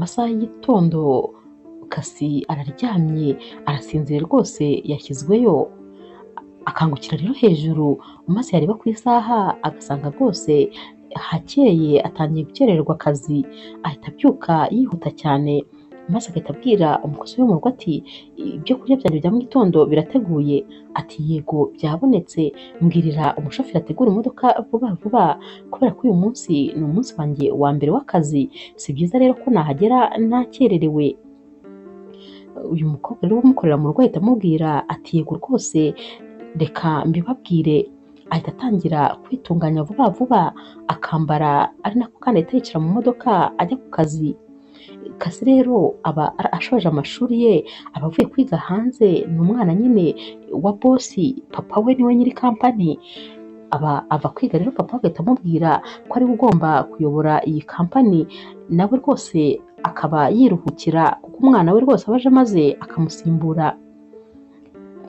Masaha y'igitondo Kasi araryamye, arasinzira rwose, yashyizweyo. Akangukira rero hejuru, maze yareba ku isaha agasanga rwose hakeye, atangiye gukererwa akazi. Ahita abyuka yihuta cyane, maze agahita abwira umukozi wo mu rugo ati ibyo kurya byanjye bya mu gitondo birateguye? Ati yego byabonetse, mbwirira umushoferi ategura imodoka vuba vuba, kubera ko uyu munsi ni umunsi wanjye wa mbere w'akazi, si byiza rero ko nahagera nakererewe. Uyu mukobwa rero umukorera mu rugo ahita amubwira ati yego rwose reka mbibabwire. Ahita atangira kwitunganya vuba vuba, akambara, ari nako kandi ahita yicara mu modoka ajya ku kazi. Kasi rero aba ashoje amashuri ye, aba avuye kwiga hanze, ni umwana nyine wa bosi, papa we niwe nyiri kampani. Aba ava kwiga rero papa agahita amubwira ko ariwe ugomba kuyobora iyi kampani, nawe rwose akaba yiruhukira kuko umwana we rwose aba aje maze akamusimbura.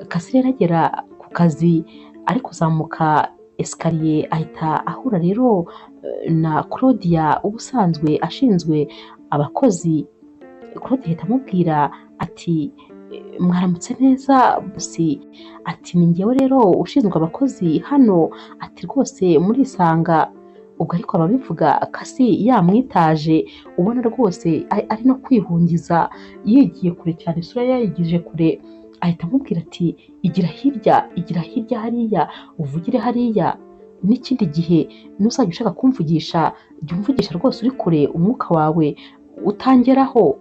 Kasi rero agera ku kazi ari kuzamuka esikariye, ahita ahura rero na Claudia ubusanzwe ashinzwe abakozi. Claudia ahita amubwira ati mwaramutse neza bosi, ati ni njyewe rero ushinzwe abakozi hano, ati rwose murisanga. Ubwo ariko ababivuga Kasi yamwitaje, ubona rwose ari no kwihungiza, yigiye kure cyane, isura ye yayigije kure. Ahita amubwira ati igira hirya, igira hirya hariya, uvugire hariya, n'ikindi gihe nuzajya ushaka kumvugisha jya umvugisha rwose uri kure, umwuka wawe utangeraho.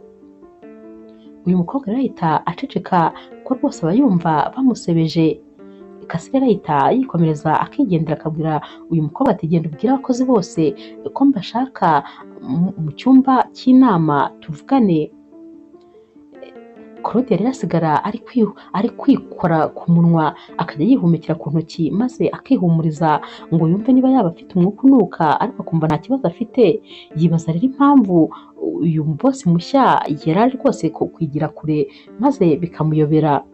Uyu mukobwa rero ahita aceceka kuko rwose aba yumva bamusebeje. Kasi rero ahita yikomereza akigendera, akabwira uyu mukobwa ati genda ubwire abakozi bose ko mbashaka mu cyumba cy'inama tuvugane. Claude rero asigara ari kwikora ku munwa, akajya yihumekera ku ntoki, maze akihumuriza ngo yumve niba yaba afite umwuka unuka, ariko akumva nta kibazo afite. Yibaza rero impamvu uyu bosi mushya yari ari rwose kwigira kure, maze bikamuyobera.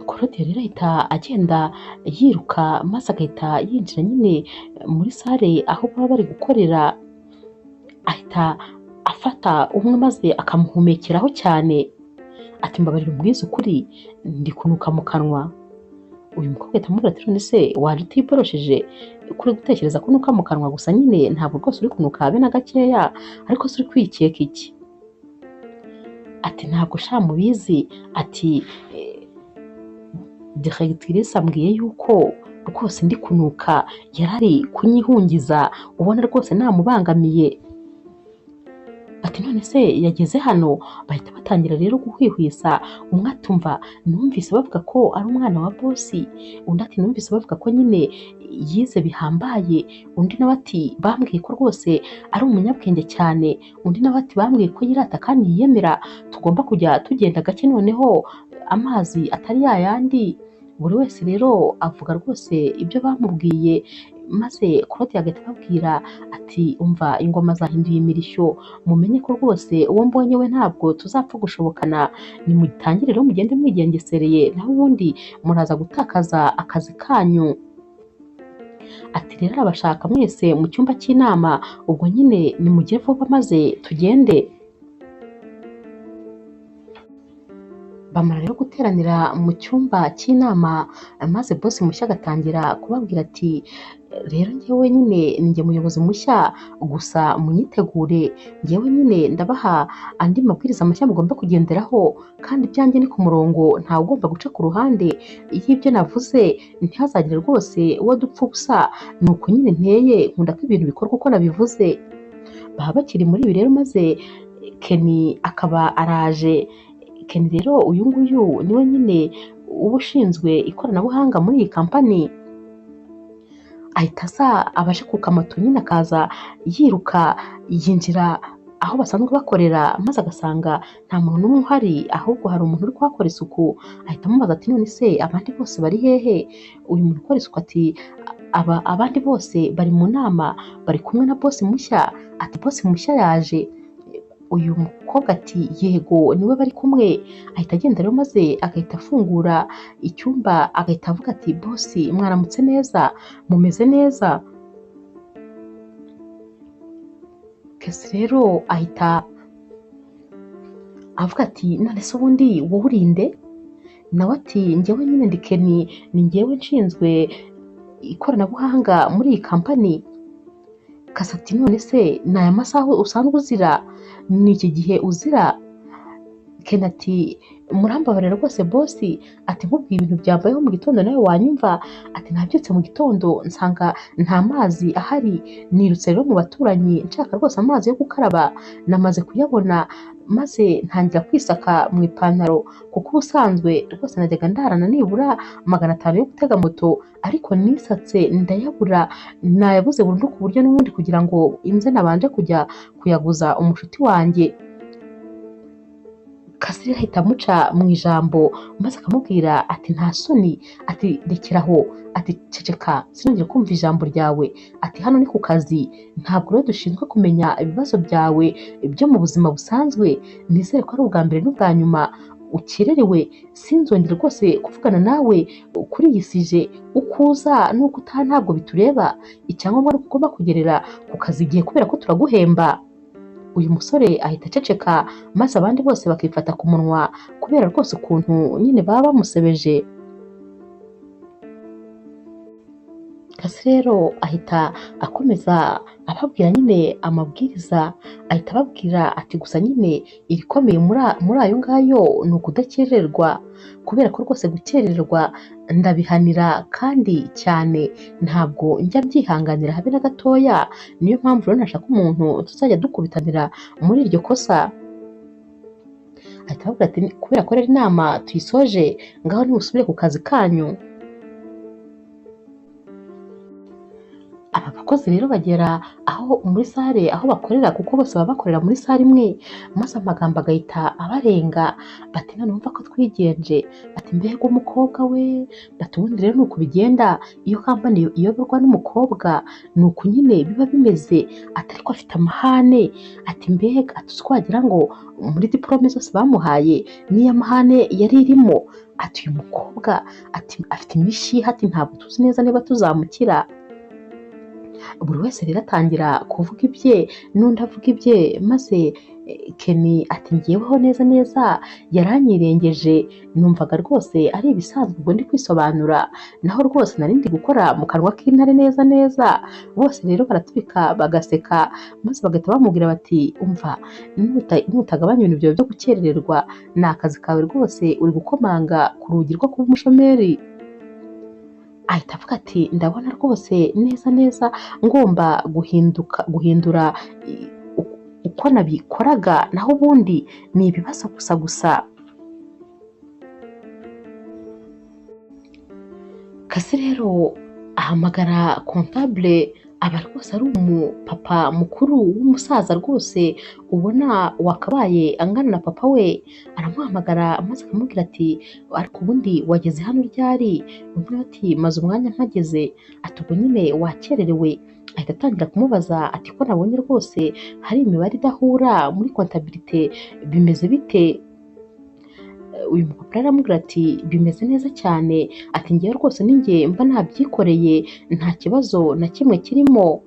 Claude rero ahita agenda yiruka, maze agahita yinjira nyine muri sale aho baba bari gukorera. Ahita afata umwe maze akamuhumekeraho cyane, ati mbabarira umbwize ukuri, ndi kunuka mu kanwa. Uyu mukobwa ahita amubwira ati none se waje utiborosheje kuri gutekereza ko unuka mu kanwa gusa nyine, ntabwo rwose uri kunuka habe na gakeya, ariko se uri kwikeka iki? Ati ntabwo sha mubizi, ati directrice ambwiye yuko rwose ndi kunuka, yarari kunyihungiza, ubona rwose namubangamiye. Ati none se yageze hano? Bahita batangira rero guhwihwisa, umwe atumva numvise bavuga ko ari umwana wa bosi, undi ati numvise bavuga ko nyine yize bihambaye, undi nawe ati bambwiye ko rwose ari umunyabwenge cyane, undi nawe ati bambwiye ko yirata kandi yiyemera, tugomba kujya tugenda gake noneho amazi atari yayandi. Buri wese rero avuga rwose ibyo bamubwiye, maze Claude agahita ababwira ati umva ingoma zahinduye imirishyo, mumenye ko rwose uwo mbonye we ntabwo tuzapfa gushobokana, nimutangire rero mugende mwigengesereye, naho ubundi muraza gutakaza akazi kanyu. Ati rero arabashaka mwese mu cyumba cy'inama, ubwo nyine nimugire vuba maze tugende. Bamara rero guteranira mu cyumba cy'inama, maze bosi mushya agatangira kubabwira ati rero njyewe nyine ni njye muyobozi mushya, gusa munyitegure, njyewe nyine ndabaha andi mabwiriza mashya mugomba kugenderaho, kandi ibyanjye ni ku murongo, ntawe ugomba guca ku ruhande y'ibyo navuze, ntihazagire rwose uwo dupfa ubusa, ni uko nyine nteye, nkunda ko ibintu bikorwa uko nabivuze. Baba bakiri muri ibi rero, maze Kenny akaba araje. Kenny rero uyu nguyu niwe nyine uba ushinzwe ikoranabuhanga muri iyi kampani. Ahita aza abaje ku kamoto nyine, akaza yiruka yinjira aho basanzwe bakorera, maze agasanga nta muntu n'umwe uhari, ahubwo hari umuntu uri kuhakora isuku. Ahita amubaza ati none se abandi bose bari hehe? Uyu muntu ukora isuku ati abandi bose bari mu nama, bari kumwe na bosi mushya. Ati bosi mushya yaje? Uyu mukobwa ati yego niwe bari kumwe. Ahita agenda rero maze agahita afungura icyumba, agahita avuga ati bosi mwaramutse neza, mumeze neza? Kesi rero ahita avuga ati none se ubundi wowe urinde? Nawe ati njyewe nyine ndi Kenny, ni njyewe nshinzwe ikoranabuhanga muri iyi kampani. Kasi ati none se ni aya masaha usanzwe uzira? Ni iki gihe uzira? Kenny ati murambabarira rwose bosi, ati nkubwiye ibintu byambayeho mu gitondo nawe wanyumva, ati nabyutse mu gitondo nsanga nta mazi ahari, nirutse rero mu baturanyi nshaka rwose amazi yo gukaraba, namaze kuyabona maze ntangira kwisaka mu ipantaro, kuko ubusanzwe rwose najyaga ndarana nibura 500 yo gutega moto, ariko nisatse ndayabura, nayabuze burundu ku buryo n'ubundi kugira ngo inze nabanje kujya kuyaguza umushuti wanjye. Kasi rero ahita amuca mu ijambo maze akamubwira ati nta soni, ati rekeraho, ati ceceka sinongere kumva ijambo ryawe, ati hano ni ku kazi, ntabwo rero dushinzwe kumenya ibibazo byawe byo mu buzima busanzwe, nizere ko ari ubwa mbere n'ubwa nyuma ukererewe, sinzongere rwose kuvugana nawe kuri iyi sije, uko uza n'uko utaha ntabwo bitureba, icyangombwa ni uko ugomba kugerera ku kazi igihe kubera ko turaguhemba. Uyu musore ahita aceceka maze abandi bose bakifata ku munwa kubera rwose ukuntu nyine baba bamusebeje. Kasi rero ahita akomeza ababwira nyine amabwiriza, ahita ababwira ati gusa nyine irikomeye muri ayo ngayo ni ukudakererwa, kubera ko rwose gukererwa ndabihanira kandi cyane, ntabwo njya mbyihanganira habe na gatoya, niyo mpamvu rero nashaka umuntu tuzajya dukubitanira muri iryo kosa. Ahita ababwira ati kubera ko rero inama tuyisoje, ngaho nimusubire ku kazi kanyu. Aba bakozi rero bagera aho muri sale aho bakorera, kuko bose baba bakorera muri sale imwe, maze amagambo agahita abarenga, bati none wumva ko twigenje, bati mbega umukobwa we, bati ubundi rero ni uku bigenda iyo kampani iyoborwa n'umukobwa, ni uku nyine biba bimeze, ati ariko afite amahane, ati mbega, ati uzi ko wagira ngo muri diporome zose bamuhaye n'iyo amahane yari irimo, ati uyu mukobwa ati afite imishiha, ati ntabwo tuzi neza niba tuzamukira. Buri wese rero atangira kuvuga ibye n'undi avuga ibye, maze Kenny ati ngeweho neza neza yaranyirengeje, numvaga rwose ari ibisanzwe ubwo ndi kwisobanura, naho rwose nari ndi gukora mu kanwa k'intare neza neza. Bose rero baraturika bagaseka, maze bagahita bamubwira bati umva nutagabanya ibintu byawe byo gukerererwa, ni akazi kawe rwose uri gukomanga ku rugi rwo kuba umushomeri. Ahita avuga ati ndabona rwose neza neza ngomba guhindura uko nabikoraga, naho ubundi ni ibibazo gusa gusa. Kasi rero ahamagara kontabule, aba rwose ari umupapa mukuru w'umusaza rwose ubona wakabaye angana na papa we, aramuhamagara maze akamubwira ati ariko ubundi wageze hano ryari? Undi ati maze umwanya mpageze, ati ubwo nyine wakererewe. Ahita atangira kumubaza ati ko nabonye rwose hari imibare idahura muri kontabilite bimeze bite? Uyu mupapa aramubwira ati bimeze neza cyane, ati ngewe rwose ninjye mba nabyikoreye nta kibazo na kimwe kirimo.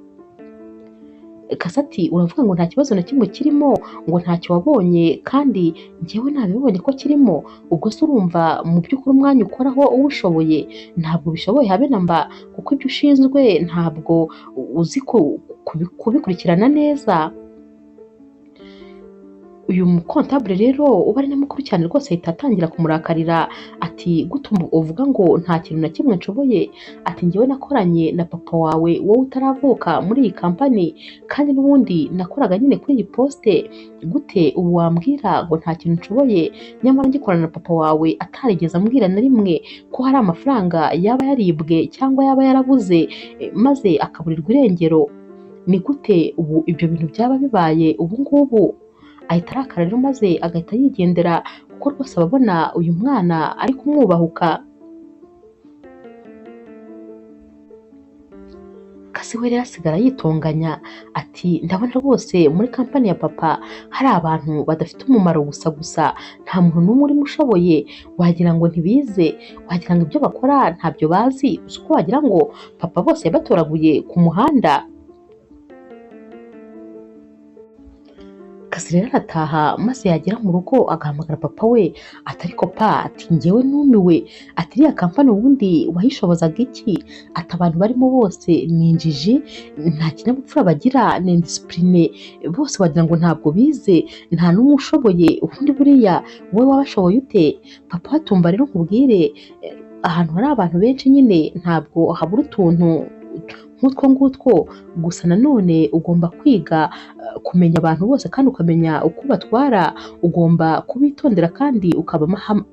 Kasi ati uravuga ngo nta kibazo na kimwe kirimo, ngo ntacyo wabonye kandi ngewe nabibonye ko kirimo, ubwo se urumva mu by'ukuri umwanya ukoraho uwushoboye? Ntabwo ubishoboye habe na mba, kuko ibyo ushinzwe ntabwo uzi kubikurikirana neza. Uyu mukontabule rero uba ari na mukuru cyane rwose ahita atangira kumurakarira ati gute uvuga ngo nta kintu na kimwe nshoboye, ati ngewe nakoranye na papa wawe wowe utaravuka muri iyi kampani, kandi n'ubundi nakoraga nyine kuri iyi poste, gute ubu wambwira ngo nta kintu nshoboye, nyamara ngikorana na papa wawe atarigeze ambwira na rimwe ko hari amafaranga yaba yaribwe cyangwa yaba yarabuze maze akaburirwa irengero, ni gute ubu ibyo bintu byaba bibaye ubu ngubu? Ahita arakara rero maze agahita yigendera, kuko rwose ababona uyu mwana ari kumwubahuka. Kasi we rero asigara yitonganya ati ndabona rwose muri kampani ya papa hari abantu badafite umumaro gusa gusa, nta muntu n'umwe urimo ushoboye, wagira ngo ntibize, wagira ngo ibyo bakora ntabyo bazi, uzi ko wagira ngo papa bose yabatoraguye ku muhanda. Kasi rero arataha maze yagera mu rugo agahamagara papa we ati ariko pa, ati njyewe numiwe, ati iriya kampani ubundi wayishobozaga iki? Ati abantu barimo bose ni injiji, nta kinyabupfura bagira, ni indisipurine, bose wagira ngo ntabwo bize, nta n'umwe ushoboye, ubundi buriya wowe wabashoboye ute? Papa we atumva rero nkubwire, ahantu hari abantu benshi nyine ntabwo habura utuntu nk'utwo ngutwo, gusa nanone ugomba kwiga kumenya abantu bose kandi ukamenya uko ubatwara, ugomba kubitondera kandi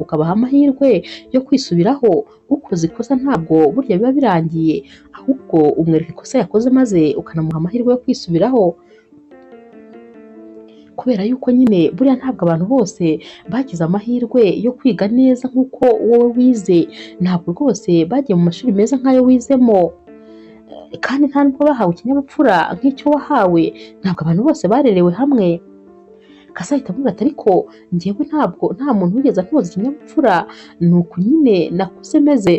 ukabaha amahirwe yo kwisubiraho. Ukoze ikosa ntabwo burya biba birangiye, ahubwo umwereka ikosa yakoze maze ukanamuha amahirwe yo kwisubiraho, kubera yuko nyine buriya ntabwo abantu bose bagize amahirwe yo kwiga neza nk'uko wowe wize, ntabwo rwose bagiye mu mashuri meza nk'ayo wizemo, kandi nta nubwo bahawe ikinyabupfura nk'icyo wahawe, ntabwo abantu bose barerewe hamwe. Kasi ahita amubwira ati ariko njyewe ntabwo nta muntu wigeze antoza ikinyabupfura, ni uku nyine nakuze meze.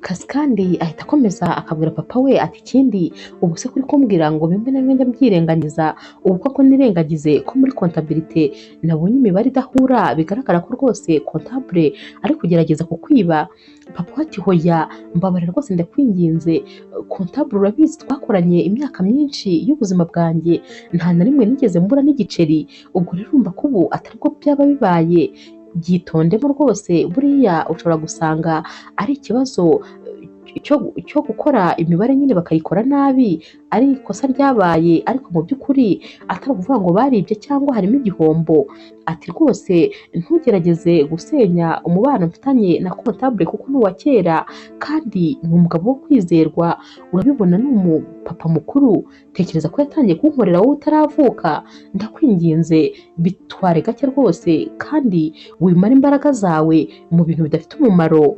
Kasi kandi ahita akomeza akabwira papa we ati ikindi ubu se kuri kumbwira ngo bimwe na bimwe njya mbyirengagiza, ubu koko nirengagize ko muri kontabilite nabonye imibare idahura, bigaragara ko rwose kontabure ari kugerageza kukwiba. Papa we ati hoya mbabarira rwose ndakwinginze, kontabure urabizi twakoranye imyaka myinshi y'ubuzima bwanjye, nta na rimwe nigeze mbura n'igiceri, ubwo rero urumva ko ubu atari bwo byaba bibaye, byitondemo rwose, buriya ushobora gusanga ari ikibazo cyo gukora imibare nyine bakayikora nabi, ari ikosa ryabaye, ariko mu by'ukuri atari ukuvuga ngo baribye cyangwa harimo igihombo. Ati rwose ntugerageze gusenya umubano mfitanye na kontabure kuko ni uwa kera kandi ni umugabo wo kwizerwa, urabibona ni umupapa mukuru, tekereza ko yatangiye kunkorera wowe utaravuka, ndakwinginze bitware gake rwose kandi wimare imbaraga zawe mu bintu bidafite umumaro.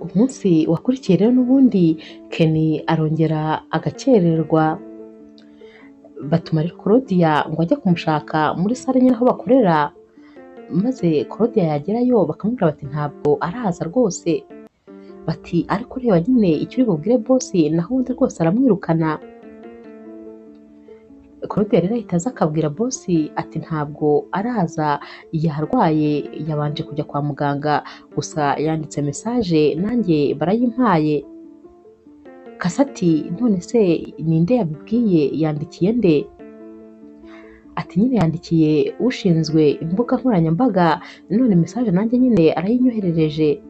Umunsi wakurikiye rero n'ubundi Kenny arongera agakererwa, batuma rero Claudia ngo ajye kumushaka muri sale nyine aho bakorera, maze Claudia yagerayo bakamubwira bati ntabwo araza rwose, bati ariko reba nyine icyo uri bubwire bosi, naho ubundi rwose aramwirukana. Claudia rero ahita aza akabwira bosi ati ntabwo araza, yarwaye, yabanje kujya kwa muganga, gusa yanditse message nanjye barayimpaye. Kasi ati none se ninde yabibwiye, yandikiye nde? Ati nyine yandikiye ushinzwe imbuga nkoranyambaga, none message nanjye nyine arayinyoherereje.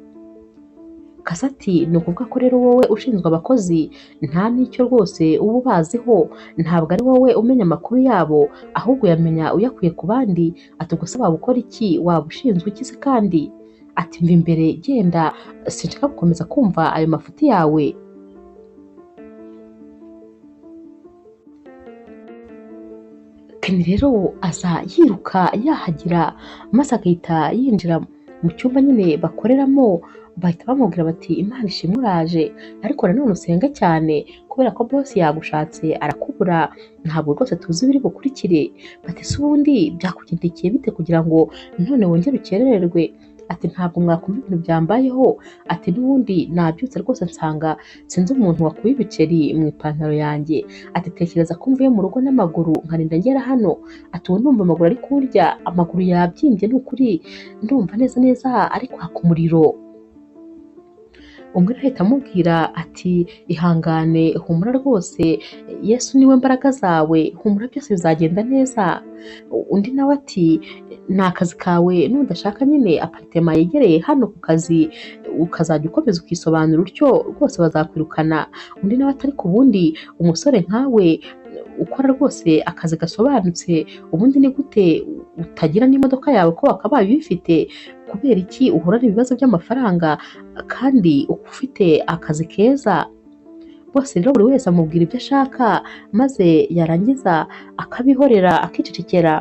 Kasi ati ni ukuvuga ko rero wowe ushinzwe abakozi nta n'icyo rwose uba ubaziho, ntabwo ari wowe umenya amakuru yabo, ahubwo uyamenya uyakuye ku bandi. Ati ubwo se waba ukora iki, waba ushinzwe iki se kandi? Ati mva imbere genda, sinshaka gukomeza kumva ayo mafuti yawe. Kenny rero aza yiruka yahagira, maze agahita yinjira mu cyumba nyine bakoreramo, bahita bamubwira bati Imana ishimwe uraje, ariko nanone usenge cyane kubera ko bosi yagushatse arakubura, ntabwo rwose tuzi ibiri bukurikire. Bati se ubundi byakugendekeye bite kugira ngo none wongere ukerererwe? Ati ntabwo mwakumva ibintu byambayeho, ati n'ubundi nabyutse rwose nsanga sinzi umuntu wakuye ibiceri mu ipantaro yanjye, ati tekereza ko mvuye mu rugo n'amaguru nkarinda ngera hano, ati ubu ndumva amaguru ari kurya, amaguru yabyimbye ni ukuri, ndumva neza neza ari kwaka umuriro. Umwe ahita amubwira ati ihangane, humura rwose, Yesu niwe mbaraga zawe, humura byose bizagenda neza. Undi nawe ati ni akazi kawe, nudashaka nyine aparitema yegereye hano ku kazi ukazajya ukomeza ukisobanura utyo rwose bazakwirukana. Undi nawe ati ariko ubundi umusore nkawe ukora rwose akazi gasobanutse, ubundi ni gute utagira n'imodoka yawe ko wakabaye uyifite? Kubera iki uhura n'ibibazo by'amafaranga kandi ufite akazi keza? Bose rero buri wese amubwira ibyo ashaka, maze yarangiza akabihorera akicecekera.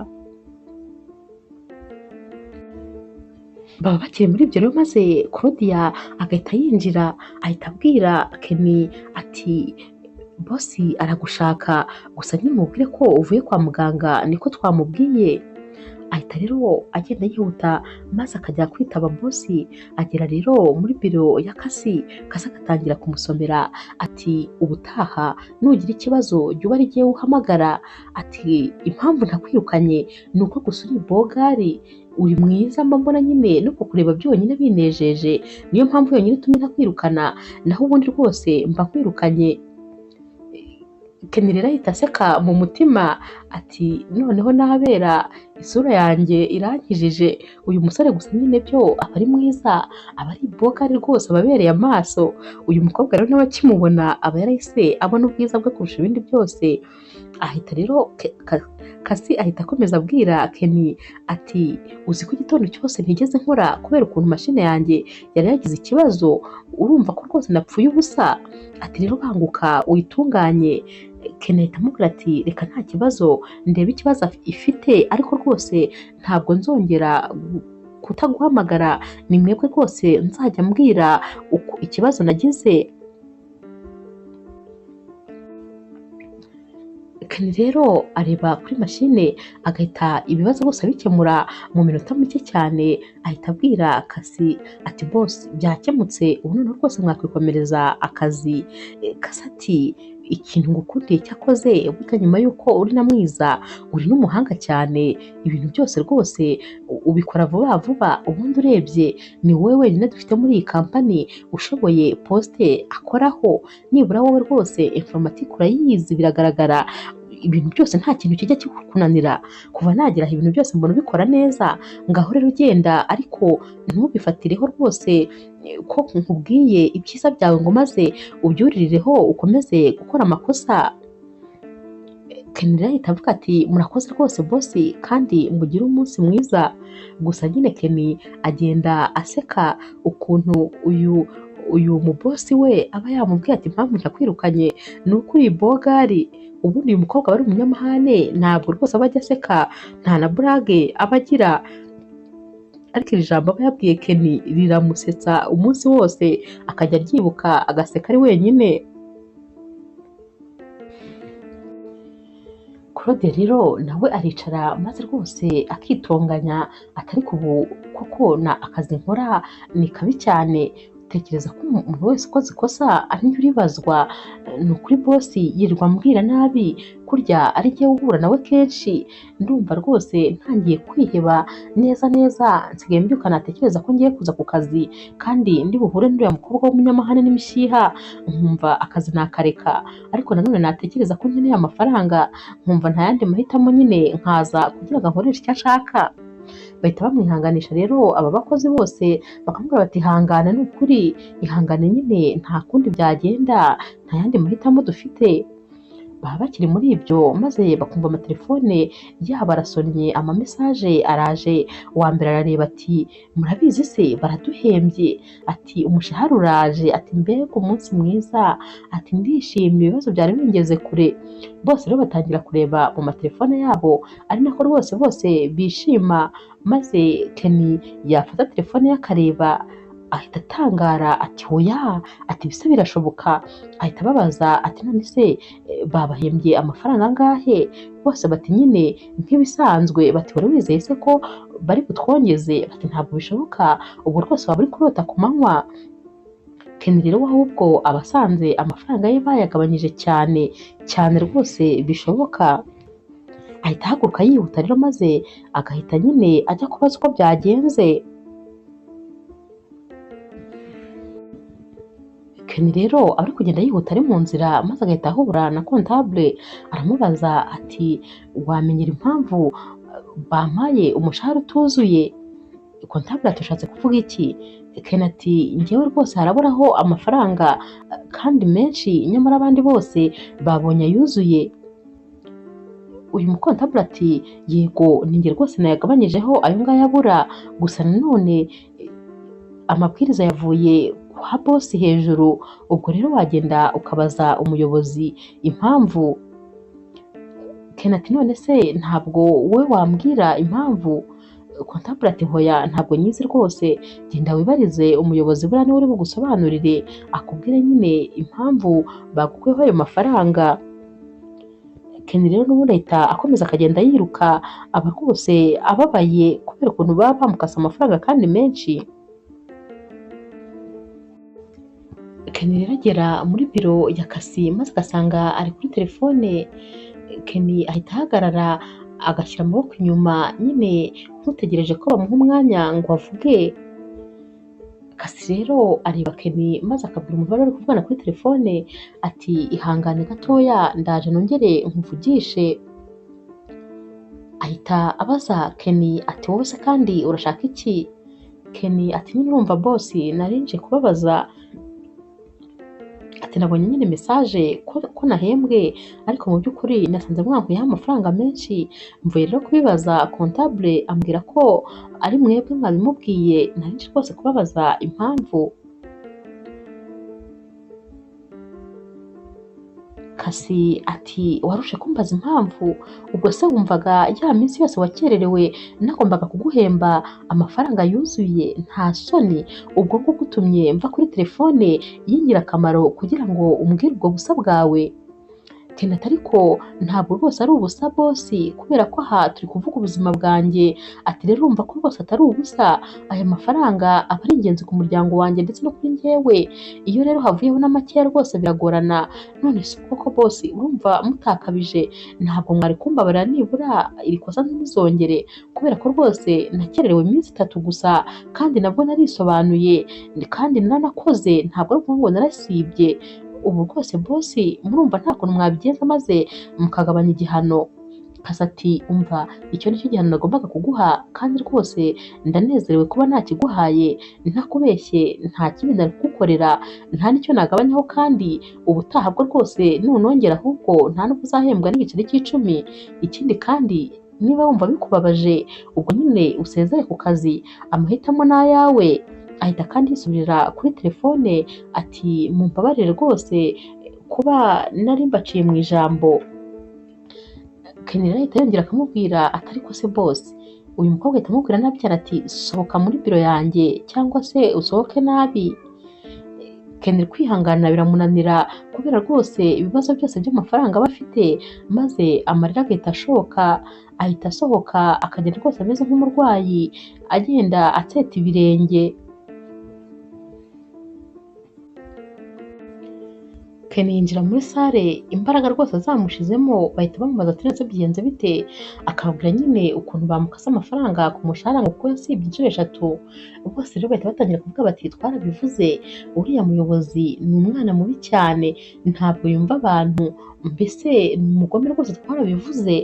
Baba bakiri muri ibyo rero, maze Claudia agahita yinjira, ahita abwira Kenny ati bosi aragushaka, gusa nyine mubwire ko uvuye kwa muganga niko twamubwiye. Ahita rero agenda yihuta maze akajya kwitaba bosi. Agera rero muri biro ya Kasi, Kasi agatangira kumusomera ati ubutaha nugira ikibazo jya uba ari jyewe uhamagara. Ati impamvu ntakwirukanye ni uko gusa uri bogari, uri mwiza mba mbona nyine no kukureba byonyine binejeje, niyo mpamvu yonyine itumye ntakwirukana, naho ubundi rwose mba nkwirukanye. Kenny rero ahita aseka mu mutima ati noneho nabera isura yanjye irankijije, uyu musore gusa nyine byo aba ari mwiza, aba ari bogari rwose, aba abereye amaso. Uyu mukobwa rero nawe akimubona aba yarahise abona ubwiza bwe kurusha ibindi byose. Ahita rero Kasi ahita akomeza abwira Kenny ati uzi ko igitondo cyose ntigeze nkora kubera ukuntu mashine yanjye yari yagize ikibazo, urumva ko rwose napfuye ubusa. Ati rero banguka uyitunganye. Kenny ahita amubwira ati reka nta kibazo, ndebe ikibazo ifite, ariko rwose ntabwo nzongera kutaguhamagara, ni mwebwe rwose nzajya mbwira uko ikibazo nagize. Kenny rero areba kuri mashine agahita ibibazo bose abikemura mu minota mike cyane. Ahita abwira Kasi ati boss byakemutse, ubu noneho rwose mwakwikomereza akazi. Kasi ati ikintu ngukundiye cyakoze burya nyuma y'uko uri na mwiza, uri n'umuhanga cyane, ibintu byose rwose ubikora vuba vuba, ubundi urebye ni wowe wenyine dufite muri iyi kampani ushoboye poste akoraho, nibura wowe rwose informatique urayizi biragaragara, ibintu byose nta kintu kijya kikunanira, kuva nagera aho ibintu byose mbona ubikora neza, ngaho rero ugenda ariko ntubifatireho rwose ko nkubwiye ibyiza byawe ngo maze ubyuririreho ukomeze gukora amakosa. Kenny rero ahita avuga ati murakoze rwose bosi, kandi mugire umunsi mwiza. Gusa nyine Kenny agenda aseka ukuntu uyu mubosi we aba yamubwiye ati impamvu ntakwirukanye ni uko uri bogari. Ubundi uyu mukobwa aba ari umunyamahane, ntabwo rwose aba ajya aseka, nta na burage aba agira, ariko iri jambo aba yabwiye Kenny riramusetsa umunsi wose, akajya aryibuka agaseka ari wenyine. Claude rero nawe aricara maze rwose akitonganya atari ubu koko na akazi nkora ni kabi cyane, tekereza ko umuntu wese ukoze ikosa ari njye uribazwa, ni ukuri bosi yirirwa ambwira nabi, kurya ari jyewe uhura nawe kenshi, ndumva rwose ntangiye kwiheba neza neza, nsigaye mbyuka natekereza ko ngiye kuza ku kazi kandi ndi buhure n'uriya mukobwa w'umunyamahane n'imishiha, nkumva akazi nakareka, ariko nanone natekereza ko nkeneye amafaranga, nkumva nta yandi mahitamo nyine nkaza kugira ngo nkoreshe icyo ashaka. Bahita bamwihanganisha rero aba bakozi bose bakamubwira bati ihangane ni ukuri, ihangane nyine nta kundi byagenda, nta yandi mahitamo dufite. Baba bakiri muri ibyo maze bakumva amatelefone yabo arasonnye, amamesaje araje. Uwa mbere arareba ati murabizi se baraduhembye, ati umushahara uraje, ati mbega umunsi mwiza, ati ndishimye ibibazo byari bingeze kure. Bose rero batangira kureba mu matelefone yabo, ari nako rwose bose bishima. Maze Kenny yafata telefone ye akareba, ahita atangara ati oya, ati ibise birashoboka. Ahita ababaza ati none se babahembye amafaranga angahe? Bose bati nyine nk'ibisanzwe. Bati wari wizeye se ko bari butwongeze? Bati ntabwo bishoboka, ubwo rwose waba uri kurota ku manywa. Kenny rero ahubwo aba asanze amafaranga ye bayagabanyije cyane cyane rwose bishoboka. Ahita ahaguruka yihuta rero maze agahita nyine ajya kubaza uko byagenze. Kenny rero ari kugenda yihuta ari mu nzira maze agahita ahura na comptable, aramubaza ati wamenyera impamvu bampaye umushahara utuzuye? Comptable ati ushatse kuvuga iki? Kenny ati njyewe rwose haraburaho amafaranga kandi menshi, nyamara abandi bose babonye ayuzuye. Uyu mukontabule ati yego ninjye rwose nayagabanyijeho ayo ngayo abura, gusa nanone amabwiriza yavuye kwa bosi hejuru, ubwo rero wagenda ukabaza umuyobozi impamvu. Kenny ati none se ntabwo wowe wambwira impamvu? Kontabule ati hoya ntabwo nyizi rwose, genda wibarize umuyobozi buriya niwe uri bugusobanurire akubwire nyine impamvu bagukuyeho ayo mafaranga. Ken rero n'ubundi ahita akomeza akagenda yiruka, aba rwose ababaye kubera ukuntu baba bamukase amafaranga kandi menshi. Ken rero agera muri biro ya Kasi maze agasanga ari kuri telefone. Ken ahita ahagarara agashyira amaboko inyuma nyine nk'utegereje ko bamuha umwanya ngo avuge. Kasi rero areba Ken maze akabwira umuntu wari uri kuvugana kuri telefone ati ihangane gatoya ndaje nongere nkuvugishe. Ahita abaza Ken ati wowe se kandi urashaka iki? Ken ati nyine urumva boss nari nje kubabaza, ati nabonye nyine message ko nahembwe ariko mu by'ukuri nasanze mwankuyeho amafaranga menshi, mvuye rero kubibaza comptable ambwira ko ari mwebwe mwabimubwiye, nari nje rwose kubabaza impamvu. Kasi ati warushe kumbaza impamvu, ubwo se wumvaga ya minsi yose wakererewe nagombaga kuguhemba amafaranga yuzuye, nta soni, ubwo ngubwo utumye mva kuri telefone y'ingirakamaro kugira ngo umbwire ubwo busa bwawe. Ken ati ariko ntabwo rwose ari ubusa bosi, kubera ko aha turi kuvuga ubuzima bwanjye, ati rero urumva ko rwose atari ubusa, aya mafaranga aba ari ingenzi ku muryango wanjye ndetse no kuri njyewe, iyo rero havuyeho na makeya rwose biragorana. None se koko bosi urumva mutakabije, ntabwo mwari kumbabarira nibura iri kosa ntizongere, kubera ko rwose nakererewe iminsi 3 gusa kandi nabwo narisobanuye kandi naranakoze, ntabwo ari ukuvuga ngo narasibye. Ubu rwose bosi murumva nta kuntu mwabigenza maze mukagabanya igihano. Kasi ati umva icyo nicyo gihano nagombaga kuguha kandi rwose ndanezerewe kuba nakiguhaye, ntakubeshye nta kindi nari kugukorera, nta n'icyo nagabanyaho, kandi ubutaha bwo rwose nunongera ahubwo nta n'ubwo uzahembwa n'igiceri cy'10. Ikindi kandi niba wumva bikubabaje ubwo nyine usezere ku kazi, amahitamo ni ayawe. Ahita kandi yisubirira kuri telefone ati mumbabarire rwose kuba nari mbaciye mu ijambo. Ken rero ahita yongera akamubwira ati ariko se boss, uyu mukobwa ahita amubwira nabi cyane ati sohoka muri biro yanjye cyangwa se usohoke nabi. Ken kwihangana biramunanira kubera rwose ibibazo byose by'amafaranga aba afite, maze amarira agahita ashoka, ahita asohoka akagenda rwose ameze nk'umurwayi agenda atseta ibirenge. Ken yinjira muri sale imbaraga rwose zamushizemo, bahita bamubaza ati nese byigenze bite, akababwira nyine ukuntu bamukase amafaranga ku mushahara ngo kuko yasibye inshuro 3. Bose rero bahita batangira kuvuga bati twarabivuze, uriya muyobozi ni umwana mubi cyane, ntabwo yumva abantu, mbese ni umugome rwose twarabivuze.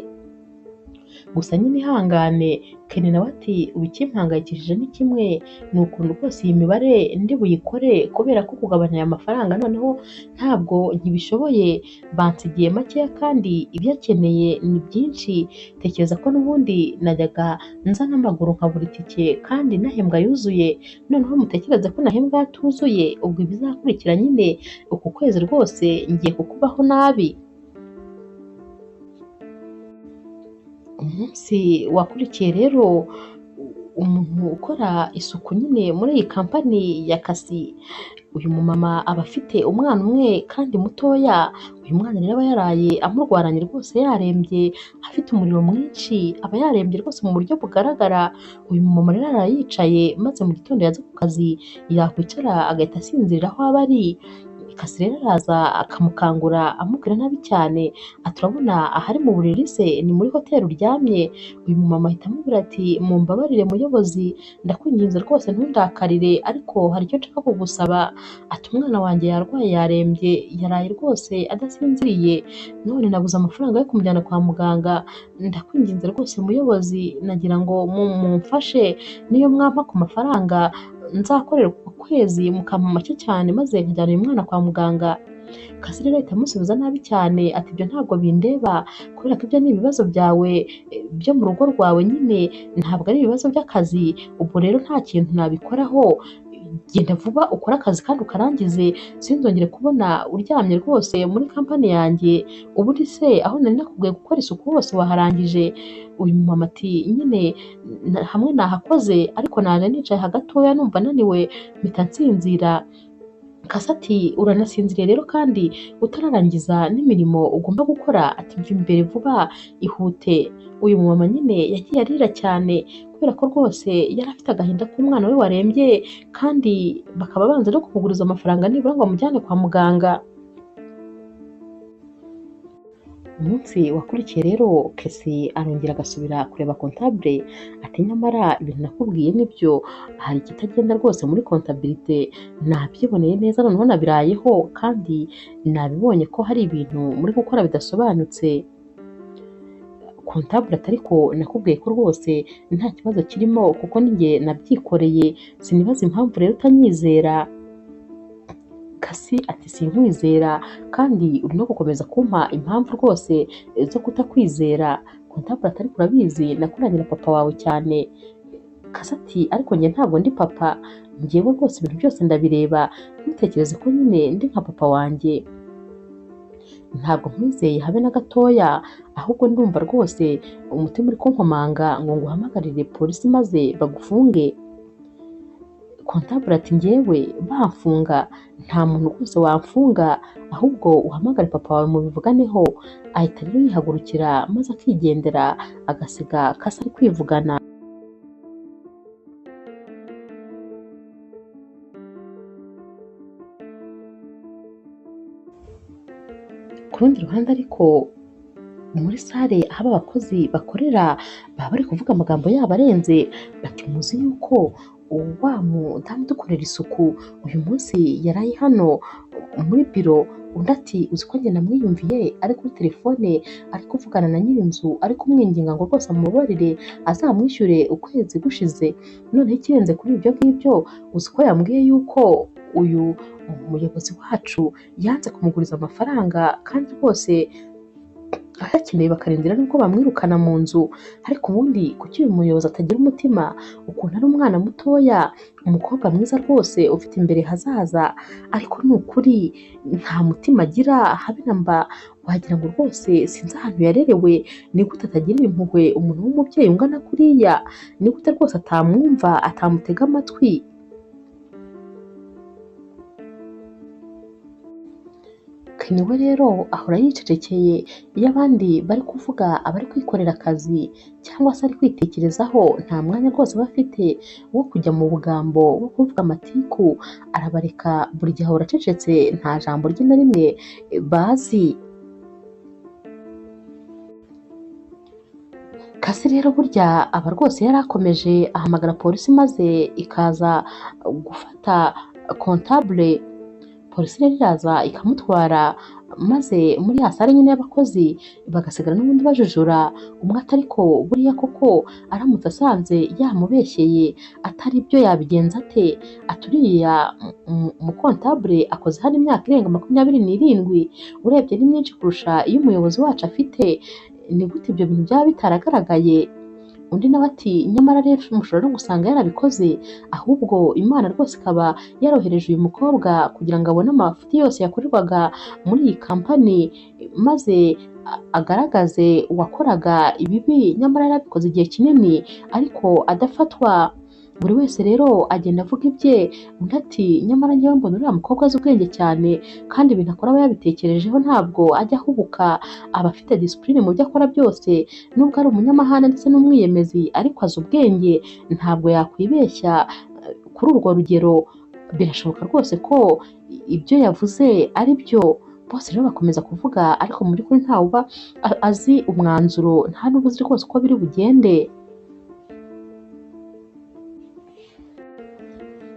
Gusa nyine ihangane. Ken nawe ati ubu ikimpangayikishije ni kimwe, ni ukuntu rwose iyi mibare ndi buyikore kubera ko kugabanya aya mafaranga noneho ntabwo nkibishoboye, bansigiye makeya kandi ibyo akeneye ni byinshi, tekereza ko n'ubundi najyaga nza n'amaguru nkabura itike kandi nahembwa yuzuye, noneho mutekereze ko nahembwa atuzuye, ubwo ibizakurikira nyine uku kwezi rwose ngiye kukubaho nabi. Umunsi wakurikiye rero umuntu ukora isuku nyine muri iyi kampani ya Kasi, uyu mumama aba afite umwana umwe kandi mutoya, uyu mwana rero aba yaraye amurwaranye rwose yarembye, afite umuriro mwinshi, aba yarembye rwose mu buryo bugaragara. Uyu mumama rero araye yicaye maze mu gitondo yaza ku kazi yakwicara agahita asinzirira aho aba ari. Kasi rero araza akamukangura amubwira nabi cyane ati urabona ahari mu buriri se ni muri hoteli uryamye. Uyu mumama ahita amubwira ati mumbabarire muyobozi, ndakwinginze rwose ntundakarire, ariko hari icyo nshaka kugusaba, ati umwana wanjye yarwaye yarembye, yaraye rwose adasinziriye, none nabuze amafaranga yo kumujyana kwa muganga, ndakwinginze rwose muyobozi, nagira ngo mumfashe niyo mwampa ku mafaranga nzakorera uku kwezi mukampa make cyane maze nkajyana uyu mwana kwa muganga. Kasi rero ahita amusubiza nabi cyane ati ibyo ntabwo bindeba kubera ko ibyo ni ibibazo byawe byo mu rugo rwawe nyine, ntabwo ari ibibazo by'akazi, ubwo rero nta kintu nabikoraho, genda vuba ukore akazi kandi ukarangize, sinzongere kubona uryamye rwose muri kampani yanjye, ubundi se aho nari nakubwiye gukora isuku hose waharangije. Uyu mumama ati nyine hamwe nahakoze ariko naje nicaye hagatoya numva naniwe mpita nsinzira. Kasi ati uranasinziriye rero kandi utararangiza n'imirimo ugomba gukora, ati mva imbere vuba ihute. Uyu mumama nyine yagiye arira cyane kubera ko rwose yari afite agahinda k'umwana we warembye, kandi bakaba banze no kumuguriza amafaranga nibura ngo amujyane kwa muganga. Umunsi wakurikiye rero Kesi arongera agasubira kureba kontabure, ati nyamara ibintu nakubwiye nibyo, hari ikitagenda rwose muri kontabilite, nabyiboneye neza noneho nabirayeho kandi nabibonye ko hari ibintu muri gukora bidasobanutse. Kontabure ati ariko nakubwiye ko rwose nta kibazo kirimo kuko ninjye nabyikoreye, sinibaza impamvu rero utanyizera. Kasi ati sinkwizera kandi uri no gukomeza kumpa impamvu rwose zo kutakwizera. Kontabure ati ariko urabizi nakoranye na papa wawe cyane. Kasi ati ariko njye ntabwo ndi papa, njyewe rwose ibintu byose ndabireba, ntutekereze ko nyine ndi nka papa wanjye. Ntabwo nkwizeye habe na gatoya, ahubwo ndumva rwose umutima uri kunkomanga ngo nguhamagarire polisi maze bagufunge. Kontabure ati njyewe bamfunga, nta muntu rwose wamfunga, ahubwo uhamagare papa wawe mubivuganeho. Ahita rero yihagurukira maze akigendera, agasiga Kasi ari kwivugana. Ku rundi ruhande ariko muri sale aho abakozi bakorera baba bari kuvuga amagambo yabo arenze, bati muzi yuko wa mudamu udukorera isuku uyu munsi yaraye hano muri biro. Undi ati uzi ko njye namwiyumviye ari kuri telefone ari kuvugana na nyir'inzu ari kumwinginga ngo rwose amubabarire azamwishyure ukwezi gushize. Noneho ikirenze kuri ibyo ngibyo uzi ko yambwiye yuko uyu muyobozi wacu yanze kumuguriza amafaranga kandi rwose ayakeneye, bakarindira n'ubwo bamwirukana mu nzu. Ariko ubundi kuki uyu muyobozi atagira umutima, ukuntu ari umwana mutoya, umukobwa mwiza rwose ufite imbere hazaza, ariko ni ukuri nta mutima agira habe na mba, wagira ngo rwose sinzi ahantu yarerewe. Ni gute atagirira impuhwe umuntu w'umubyeyi ungana kuriya? Ni gute rwose atamwumva, atamutega amatwi? Kenny we rero ahora yicecekeye iyo abandi bari kuvuga, aba ari kwikorera akazi cyangwa se ari kwitekerezaho, nta mwanya rwose aba afite wo kujya mu bugambo, wo kuvuga amatiku, arabareka buri gihe ahora acecetse, nta jambo rye na rimwe bazi. Kasi rero burya aba rwose yari akomeje ahamagara polisi maze ikaza gufata kontabure. Polisi rero iraza ikamutwara, maze muri ya sare nyine y'abakozi bagasigara n'ubundi bajujura. Umwe ati ariko buriya koko aramutse asanze yamubeshyeye atari byo yabigenza ate? Ati uriya mukontabure akoze hano imyaka irenga 27, urebye ni myinshi kurusha iyo umuyobozi wacu afite, ni gute ibyo bintu byaba bitaragaragaye? Undi nawe ati nyamara rero mushobora no gusanga yarabikoze, ahubwo Imana rwose ikaba yarohereje uyu mukobwa kugira ngo abone amafuti yose yakorerwaga muri iyi kampani, maze agaragaze uwakoraga ibibi, nyamara yarabikoze igihe kinini ariko adafatwa. Buri wese rero agenda avuga ibye. Undi ati nyamara njyewe mbona uriya mukobwa azi ubwenge cyane, kandi ibintu akora aba yabitekerejeho, ntabwo ajya ahubuka, aba afite disipurine mu byo akora byose, nubwo ari umunyamahane ndetse n'umwiyemezi, ariko azi ubwenge, ntabwo yakwibeshya kuri urwo rugero. Birashoboka rwose ko ibyo yavuze ari byo. Bose rero bakomeza kuvuga, ariko mu by'ukuri ntawe uba azi umwanzuro, nta n'uba uzi rwose uko biri bugende.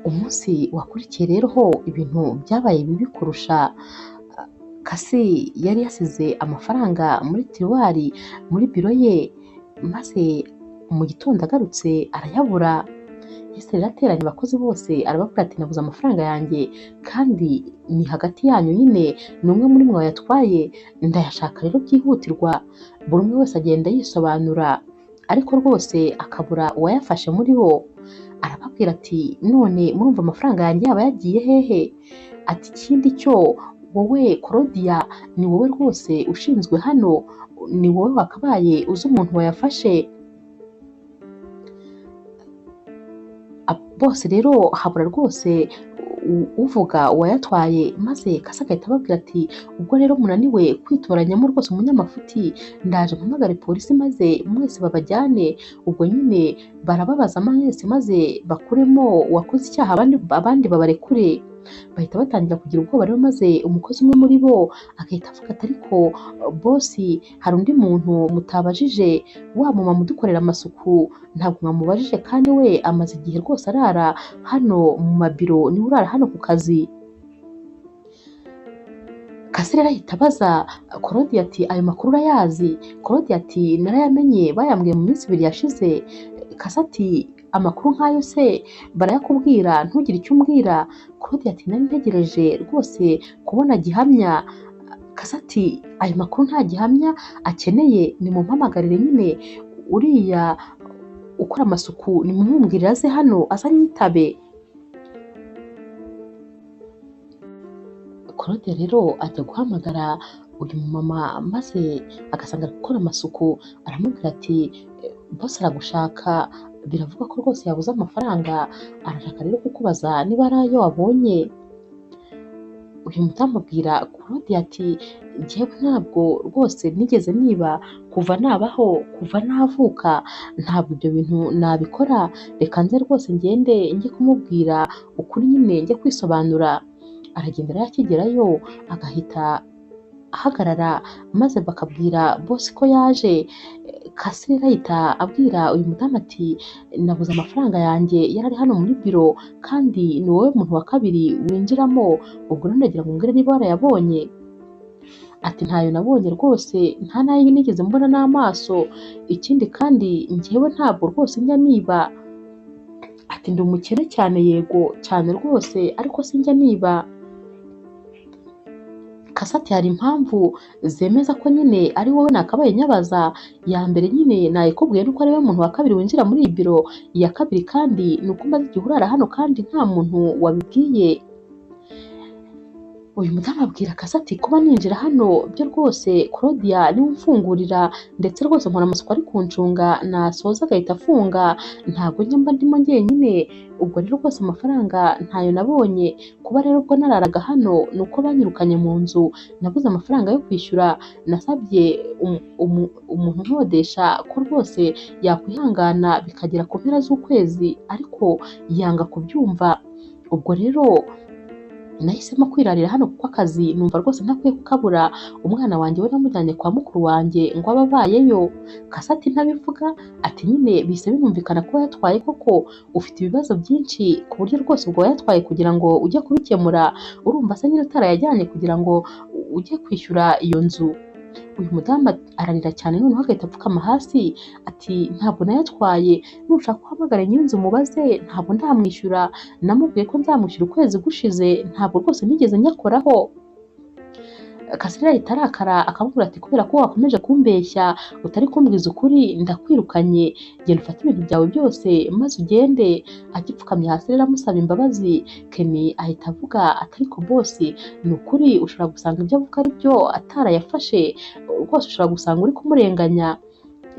Umunsi wakurikiye rero ho ibintu byabaye bibi kurusha. Kasi yari yasize amafaranga muri tiruwari muri biro ye, maze mu gitondo agarutse arayabura. Yahise rero ateranya abakozi bose arababwira ati nabuze amafaranga yanjye kandi ni hagati yanyu nyine, ni umwe muri mwe wayatwaye, ndayashaka rero byihutirwa. Buri umwe wese agenda yisobanura, ariko rwose akabura uwayafashe muri bo. Arababwira ati none murumva amafaranga yanjye yaba yagiye hehe? Ati ikindi cyo wowe Claudia ni wowe rwose ushinzwe hano, ni wowe wakabaye uzi umuntu wayafashe. Bose rero habura rwose uvuga uwayatwaye. Maze Kasi agahita ababwira ati ubwo rero munaniwe kwitoranyamo rwose umunyamafuti, ndaje mpamagare polisi maze mwese babajyane. Ubwo nyine barababaza mwese maze bakuremo uwakoze icyaha, abandi babarekure. Bahita batangira kugira ubwoba rero, maze umukozi umwe muri bo agahita avuga ati ariko bosi, hari undi muntu mutabajije, wa mumama udukorera amasuku ntabwo mwamubajije, kandi we amaze igihe rwose arara hano mu mabiro, niwe urara hano ku kazi. Kasi rero ahita abaza Korodi ati ayo makuru urayazi? Korodi ati narayamenye, bayambwiye mu minsi 2 yashize. Kasi ati amakuru nk'ayo se barayakubwira ntugire icyo umbwira? Korodi ati nari ntegereje rwose kubona gihamya. Kasi ati ayo makuru nta gihamya akeneye, nimumpamagarire nyine uriya ukora amasuku, nimumumbwirire aze hano aze anyitabe. Korode rero ajya guhamagara uyu mumama maze agasanga ari gukora amasuku, aramubwira ati bose aragushaka, biravugwa ko rwose yabuze amafaranga, arashaka rero kukubaza niba ari ayo wabonye. Uyu mudamu abwira Korode ati njyewe ntabwo rwose nigeze niba, kuva nabaho, kuva navuka, ntabwo ibyo bintu nabikora, reka nze rwose ngende njye kumubwira ukuri nyine, njye kwisobanura. Aragenda rero akigerayo agahita ahagarara, maze bakabwira bosi ko yaje. Kasi rero ahita abwira uyu mudamu ati nabuze amafaranga yanjye yari ari hano muri biro, kandi ni wowe muntu wa kabiri winjiramo, ubwo rero ndagira ngo umbwire niba warayabonye. Ati ntayo nabonye rwose, nta n'ayo nigeze mbona n'amaso, ikindi kandi njyewe ntabwo rwose njya niba. Ati ndi umukene cyane, yego cyane rwose, ariko sinjya niba. Kasi ati hari impamvu zemeza ko nyine ari wowe nakabaye nyabaza. Iya mbere nyine nayikubwiye nuko ari wowe muntu wa kabiri winjira muri iyi biro, iya kabiri kandi ni uko umaze igihe urara hano kandi nta muntu wabibwiye. Uyu mudamu abwira Kasi ati kuba ninjira hano byo rwose Claudia niwe umfungurira, ndetse rwose nkora amasuku ari kuncunga, nasoza agahita afunga, ntabwo njya mba ndimo njyenyine. Ubwo rero rwose amafaranga ntayo nabonye, kuba rero ubwo nararaga hano ni uko banyirukanye mu nzu, nabuze amafaranga yo kwishyura, nasabye umuntu nkodesha ko rwose yakwihangana bikagera ku mpera z'ukwezi, ariko yanga kubyumva. Ubwo rero nahisemo kwirarira hano kuko akazi numva rwose ntakwiye kukabura, umwana wanjye we namujyanye kwa mukuru wanjye ngo abe abayeyo. Kasi ati ntabivuga, ati nyine bihise binumvikana ko yatwaye koko, ufite ibibazo byinshi ku buryo rwose ubwo wayatwaye kugira ngo ujye kubikemura, urumva se nyine utarayajyanye kugira ngo ujye kwishyura iyo nzu. Uyu mudamu ararira cyane noneho agahita apfukama hasi ati ntabwo nayatwaye, nushaka uhamagare nyir'inzu mubaze, ntabwo ndamwishyura, namubwiye ko nzamwishyura ukwezi gushize, ntabwo rwose nigeze nyakoraho. Kasi rero ahita arakara akamubwira ati kubera ko wakomeje kumbeshya utari kumbwiza ukuri, ndakwirukanye, genda ufate ibintu byawe byose maze ugende. Agipfukamye hasi rero amusaba imbabazi, Kenny ahita avuga ati ariko bosi ni ukuri ushobora gusanga ibyo avuga ari byo atarayafashe, rwose ushobora gusanga uri kumurenganya.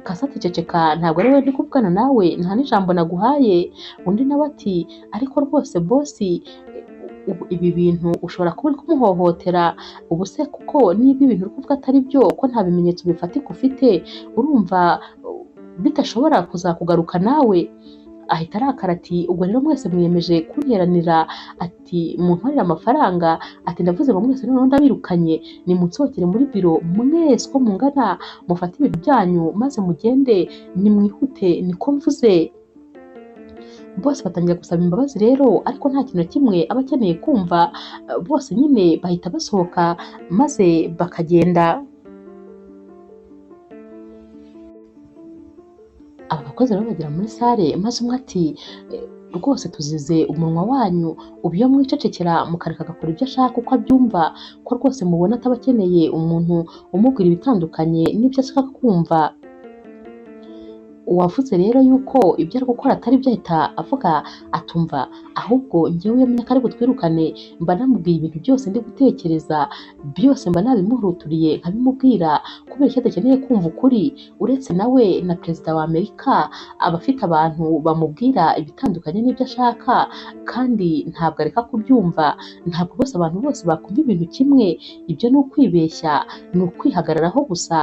Kasi ati ceceka, ntabwo ari wowe ndi kuvugana nawe, nta n'ijambo naguhaye. Undi nawe ati ariko rwose bosi ibi bintu ushobora kuba uri kumuhohotera, ubu se kuko niba ibintu uri kuvuga atari byo, ko nta bimenyetso bifatika ufite, urumva bidashobora kuzakugaruka nawe. Ahita arakara ati ubwo rero mwese mwiyemeje kunteranira, ati muntwarire amafaranga, ati ndavuze ngo mwese noneho ndabirukanye, nimunsohokere muri biro mwese uko mungana, mufate ibintu byanyu maze mugende, nimwihute niko mvuze. Bose batangira gusaba imbabazi rero, ariko nta kintu na kimwe aba akeneye kumva, bose nyine bahita basohoka maze bakagenda. Aba bakozi rero bagera muri sale maze umwe ati rwose tuzize umunwa wanyu, ubu iyo mwicecekera mukareka agakora ibyo ashaka uko abyumva, ko rwose mubona ataba akeneye umuntu umubwira ibitandukanye n'ibyo ashaka kumva. Uwavuze rero yuko ibyo ari gukora atari byo ahita avuga atumva, ahubwo njyewe iyo menya ko ari butwirukane mba namubwiye ibintu byose ndi gutekereza byose, mba nabimuhuruturiye nkabimubwira, kubera icyo adakeneye kumva ukuri. Uretse nawe na perezida wa Amerika aba afite abantu bamubwira ibitandukanye n'ibyo ashaka, kandi ntabwo areka kubyumva. Ntabwo bose abantu bose bakumva ibintu kimwe, ibyo ni ukwibeshya, ni ukwihagararaho gusa.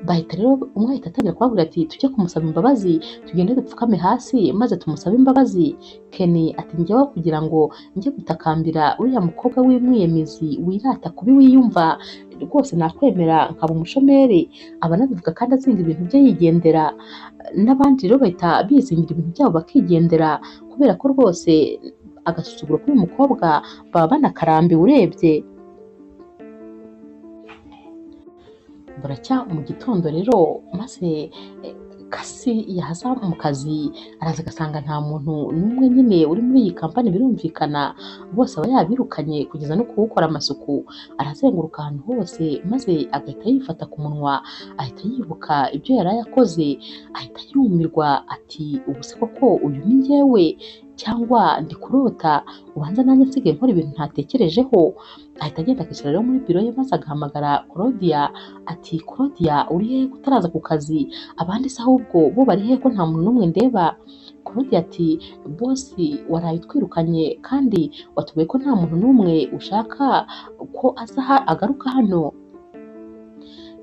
Bahita rero umwe ahita atangira kubabwira ati tujye kumusaba imbabazi, tugende dupfukame hasi maze tumusabe imbabazi. Kenny ati njyewe kugira ngo njye gutakambira uriya mukobwa w'umwiyemezi wirata kubi wiyumva rwose nakwemera nkaba umushomeri. Aba anabivuga kandi azinga ibintu bye yigendera. N'abandi rero bahita bizingira ibintu byabo bakigendera, kubera ko rwose agasuzuguro k'uyu mukobwa baba banakarambiwe urebye. Buracya mu gitondo rero maze Kasi yaza mu kazi araza agasanga nta muntu n'umwe nyine uri muri iyi kampani, birumvikana bose aba yabirukanye kugeza no kuwukora amasuku. Arazenguruka ahantu hose maze agahita yifata ku munwa, ahita yibuka ibyo yari yakoze, ahita yumirwa ati ubu se koko uyu ni njyewe cyangwa ndi kurota? Ubanza nanjye nsigaye nkora ibintu ntatekerejeho. Ahita agenda akicara rero muri biro ye maze agahamagara Claudia ati Claudia uri hehe ko utaraza ku kazi? Abandi se ahubwo bo bari hehe ko nta muntu n'umwe ndeba? Claudia ati bosi waraye utwirukanye kandi watubwiye ko nta muntu n'umwe ushaka ko aza agaruka hano.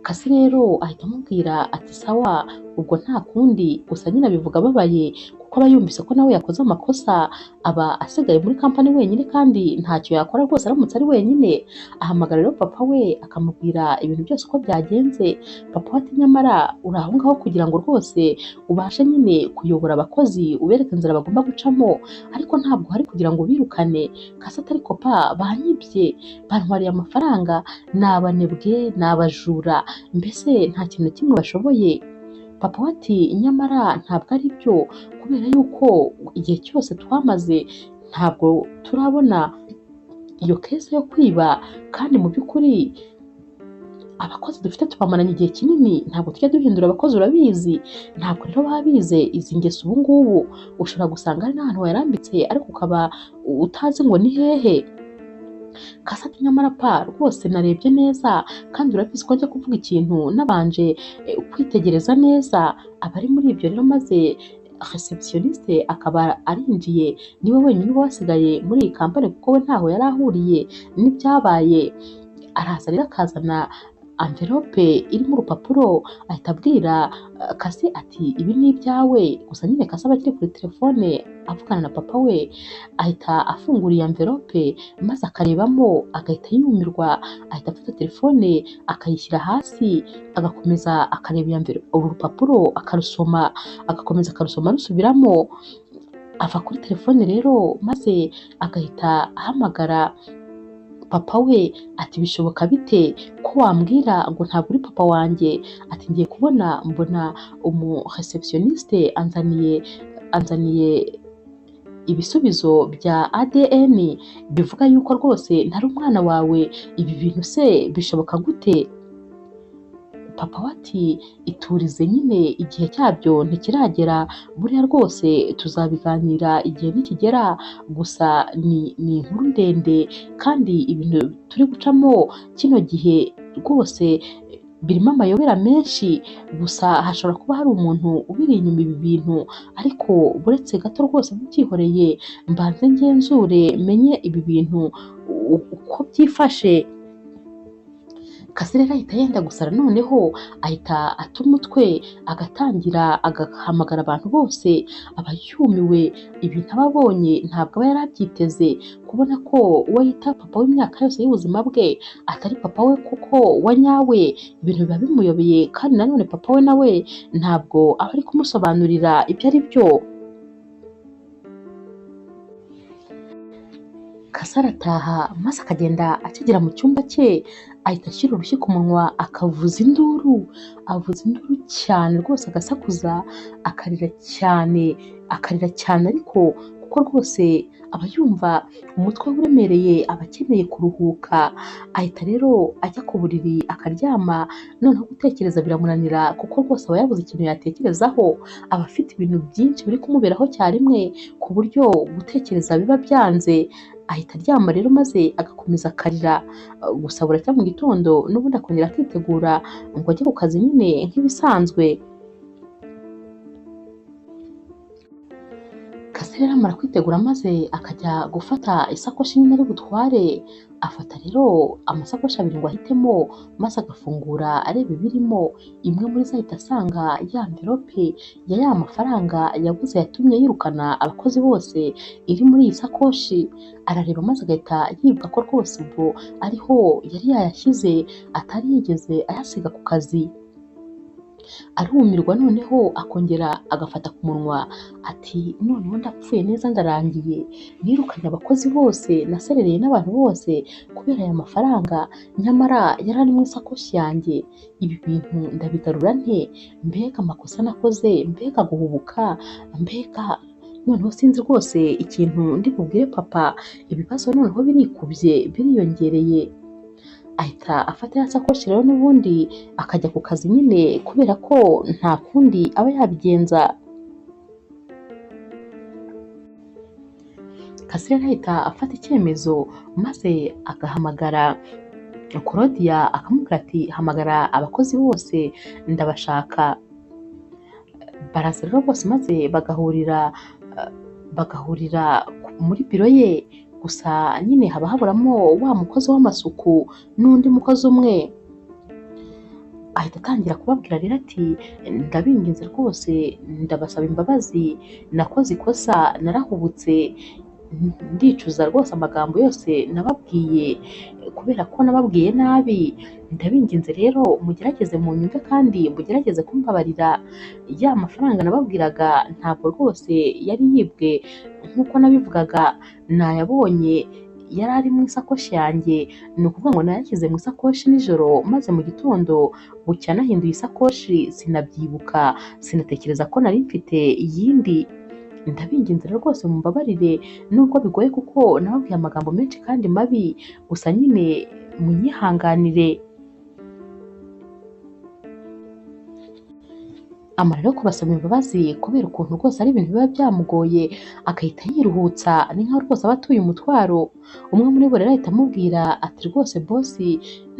Kasi rero ahita amubwira ati sawa ubwo nta kundi, gusa nyine abivuga ababaye kuko aba yumvise ko nawe yakoze amakosa, aba asigaye muri kampani wenyine kandi ntacyo yakora rwose aramutse ari wenyine. Ahamagara rero papa we akamubwira ibintu byose uko byagenze. Papa we ati nyamara uri aho ngaho kugira ngo rwose ubashe nyine kuyobora abakozi ubereke inzira bagomba gucamo, ariko ntabwo hari kugira ngo birukane. Kasi ati ariko pa banyibye, bantwariye amafaranga, ni abanebwe, ni abajura, mbese nta kintu na kimwe bashoboye. Papa we ati nyamara ntabwo ari byo, kubera yuko igihe cyose twamaze ntabwo turabona iyo kese yo kwiba, kandi mu by'ukuri abakozi dufite tubamaranye igihe kinini, ntabwo tujya duhindura abakozi urabizi, ntabwo rero baba bize izi ngeso ubu ngubu. Ushobora gusanga hari n'ahantu wayarambitse ariko ukaba utazi ngo ni hehe. Kasi ati nyamara pa rwose narebye neza kandi urabizi ko njya kuvuga ikintu nabanje kwitegereza neza. Abari muri ibyo rero maze receptioniste akaba arinjiye, niwe wenyine uba wasigaye muri iyi kampani kuko we ntaho yari ahuriye n'ibyabaye. Araza rero akazana envelope irimo urupapuro, ahita abwira Kasi ati ibi ni ibyawe. Gusa nyine Kasi aba akiri kuri telefone avugana na papa we, ahita afungura iyo envelope maze akarebamo agahita yumirwa, ahita afata telefone akayishyira hasi, agakomeza akareba iyo envelope, uru rupapuro akarusoma, agakomeza akarusoma arusubiramo. Ava kuri telefone rero maze agahita ahamagara papa we ati bishoboka bite ko wambwira ngo ntabwo uri papa wanjye? Ati ngiye kubona mbona umu receptioniste anzaniye ibisubizo bya ADN bivuga yuko rwose ntari umwana wawe, ibi bintu se bishoboka gute? Papa we ati iturize nyine igihe cyabyo ntikiragera, buriya rwose tuzabiganira igihe nikigera, gusa ni inkuru ndende kandi ibintu turi gucamo kino gihe rwose birimo amayobera menshi, gusa hashobora kuba hari umuntu ubiri inyuma ibi bintu, ariko buretse gato rwose mubyihoreye mbanze ngenzure menye ibi bintu uko byifashe. Kasi rero ahita yenda gusara noneho ahita ata umutwe agatangira agahamagara abantu bose, aba yumiwe ibintu aba abonye ntabwo aba yarabyiteze, kubona ko uwo yita papa w'imyaka yose y'ubuzima bwe atari papa we kuko wa nyawe, ibintu biba bimuyobeye, kandi nanone papa we nawe ntabwo aba ari kumusobanurira ibyo ari byo. Kasi arataha maze akagenda akigera mu cyumba cye ahita ashyira urushyi ku munwa akavuza induru, avuza induru cyane rwose agasakuza, akarira cyane, akarira cyane ariko kuko kuko rwose aba yumva umutwe we uremereye, aba akeneye kuruhuka. Ahita rero ajya ku buriri akaryama, noneho gutekereza biramunanira kuko rwose aba yabuze ikintu yatekerezaho, aba afite ibintu byinshi biri kumuberaho cyarimwe ku buryo gutekereza biba byanze. Ahita aryama rero maze agakomeza akarira, gusa buracya mu gitondo n'ubundi akongera akitegura ngo ajye ku kazi nyine nk'ibisanzwe. Kasi rero amara kwitegura maze akajya gufata isakoshi nyine ari butware, afata rero amasakoshi abiri ngo ahitemo, maze agafungura areba ibirimo, imwe muri zo ahita asanga ya mverope ya ya mafaranga yaguze yatumye yirukana abakozi bose iri muri iyi sakoshi. Arareba maze agahita yibuka ko rwose ubwo ariho yari yayashyize atari yigeze ayasiga ku kazi. Arumirwa noneho akongera agafata ku munwa ati noneho ndapfuye neza ndarangiye, nirukanye abakozi bose naserereye n'abantu bose kubera aya mafaranga, nyamara yari ari mu isakoshi yanjye, ibi bintu ndabigarura nte? Mbega amakosa nakoze, mbega guhubuka, mbega noneho sinzi rwose ikintu ndi bubwire papa, ibibazo noneho birikubye biriyongereye. Ahita afata ya sakoshi rero n'ubundi akajya ku kazi nyine kubera ko nta kundi aba yabigenza. Kasi rero ahita afata icyemezo maze agahamagara Claudia akamubwira ati hamagara abakozi bose ndabashaka. Baraza rero bose maze bagahurira muri biro ye, gusa nyine haba haburamo wa mukozi w'amasuku n'undi mukozi umwe. Ahita atangira kubabwira rero ati ndabinginze rwose ndabasaba imbabazi, nakoze ikosa narahubutse, ndicuza rwose amagambo yose nababwiye kubera ko nababwiye nabi, ndabinginze rero mugerageze munyumve kandi mugerageze kumbabarira, ya mafaranga nababwiraga ntabwo rwose yari yibwe nk'uko nabivugaga, nayabonye yari ari mu isakoshi yanjye, ni ukuvuga ngo nayashyize mu isakoshi nijoro maze mu gitondo bucya nahinduye isakoshi sinabyibuka, sinatekereza ko nari mfite iyindi. Ndabinginze rero rwose mumbabarire nubwo bigoye kuko nababwiye amagambo menshi kandi mabi, gusa nyine munyihanganire. Amara rero kubasaba imbabazi kubera ukuntu rwose ari ibintu biba byamugoye, agahita yiruhutsa, ni nkaho rwose aba atuye umutwaro. Umwe muri bo rero ahita amubwira ati rwose bosi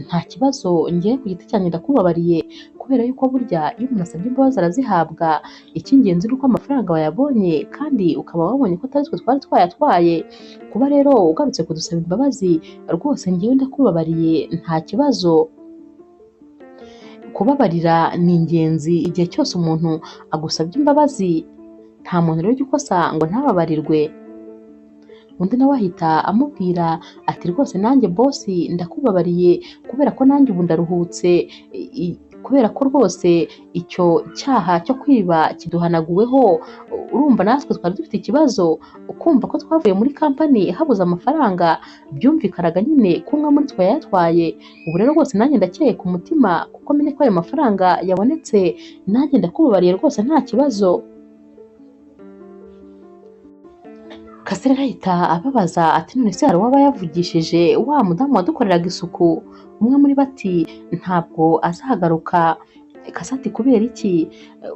nta kibazo, njyewe ku giti cyanjye ndakubabariye kubera yuko burya iyo umuntu asabye imbabazi arazihabwa, icy'ingenzi ni uko amafaranga wayabonye kandi ukaba wabonye ko atari twe twari twayatwaye, kuba rero ugarutse kudusaba imbabazi rwose njyewe ndakubabariye nta kibazo. Kubabarira ni ingenzi igihe cyose umuntu agusabye imbabazi, nta muntu rero ujya ukosa ngo ntababarirwe. Undi nawe ahita amubwira ati rwose nanjye bosi ndakubabariye kubera ko nanjye ubu ndaruhutse, kubera ko rwose icyo cyaha cyo kwiba kiduhanaguweho, urumva natwe twari dufite ikibazo, ukumva ko twavuye muri kampani habuze amafaranga, byumvikanaga nyine ko umwe muri twe yayatwaye, ubu rero rwose nanjye ndakeye ku mutima kuko menye ko ayo mafaranga yabonetse, nanjye ndakubabariye rwose nta kibazo. Kasi rero ahita ababaza ati none se hari uwaba yavugishije wa mudamu wadukoreraga isuku? Umwe muri bo ati ntabwo azagaruka. Kasi ati kubera iki?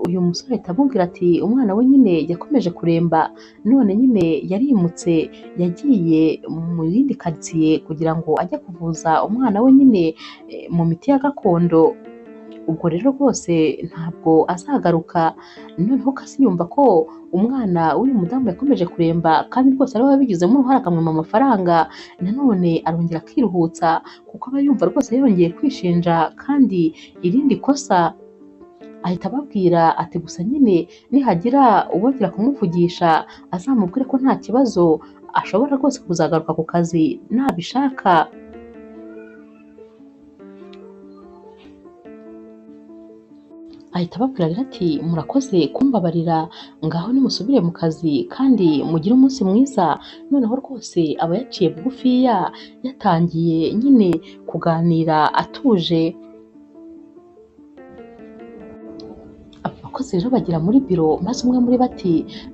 Uyu musore ahita amubwira ati umwana we nyine yakomeje kuremba, none nyine yarimutse yagiye mu yindi karitsiye kugira ngo ajye kuvuza umwana we nyine mu miti ya gakondo, ubwo rero rwose ntabwo azagaruka. Noneho Kasi yumva ko umwana w'uyu mudamu yakomeje kuremba kandi rwose ari we wabigizemo uruhare akamwima amafaranga, nanone arongera akiruhutsa kuko aba yumva rwose yongeye kwishinja kandi irindi kosa. Ahita ababwira ati gusa nyine nihagira uwongera kumuvugisha azamubwire ko nta kibazo, ashobora rwose kuzagaruka ku kazi nabishaka. Ahita ababwira rero ati murakoze kumbabarira, ngaho nimusubire mu kazi kandi mugire umunsi mwiza. Noneho rwose aba yaciye bugufiya, yatangiye nyine kuganira atuje. Abakozi rero bagera muri biro, maze umwe muri bo ati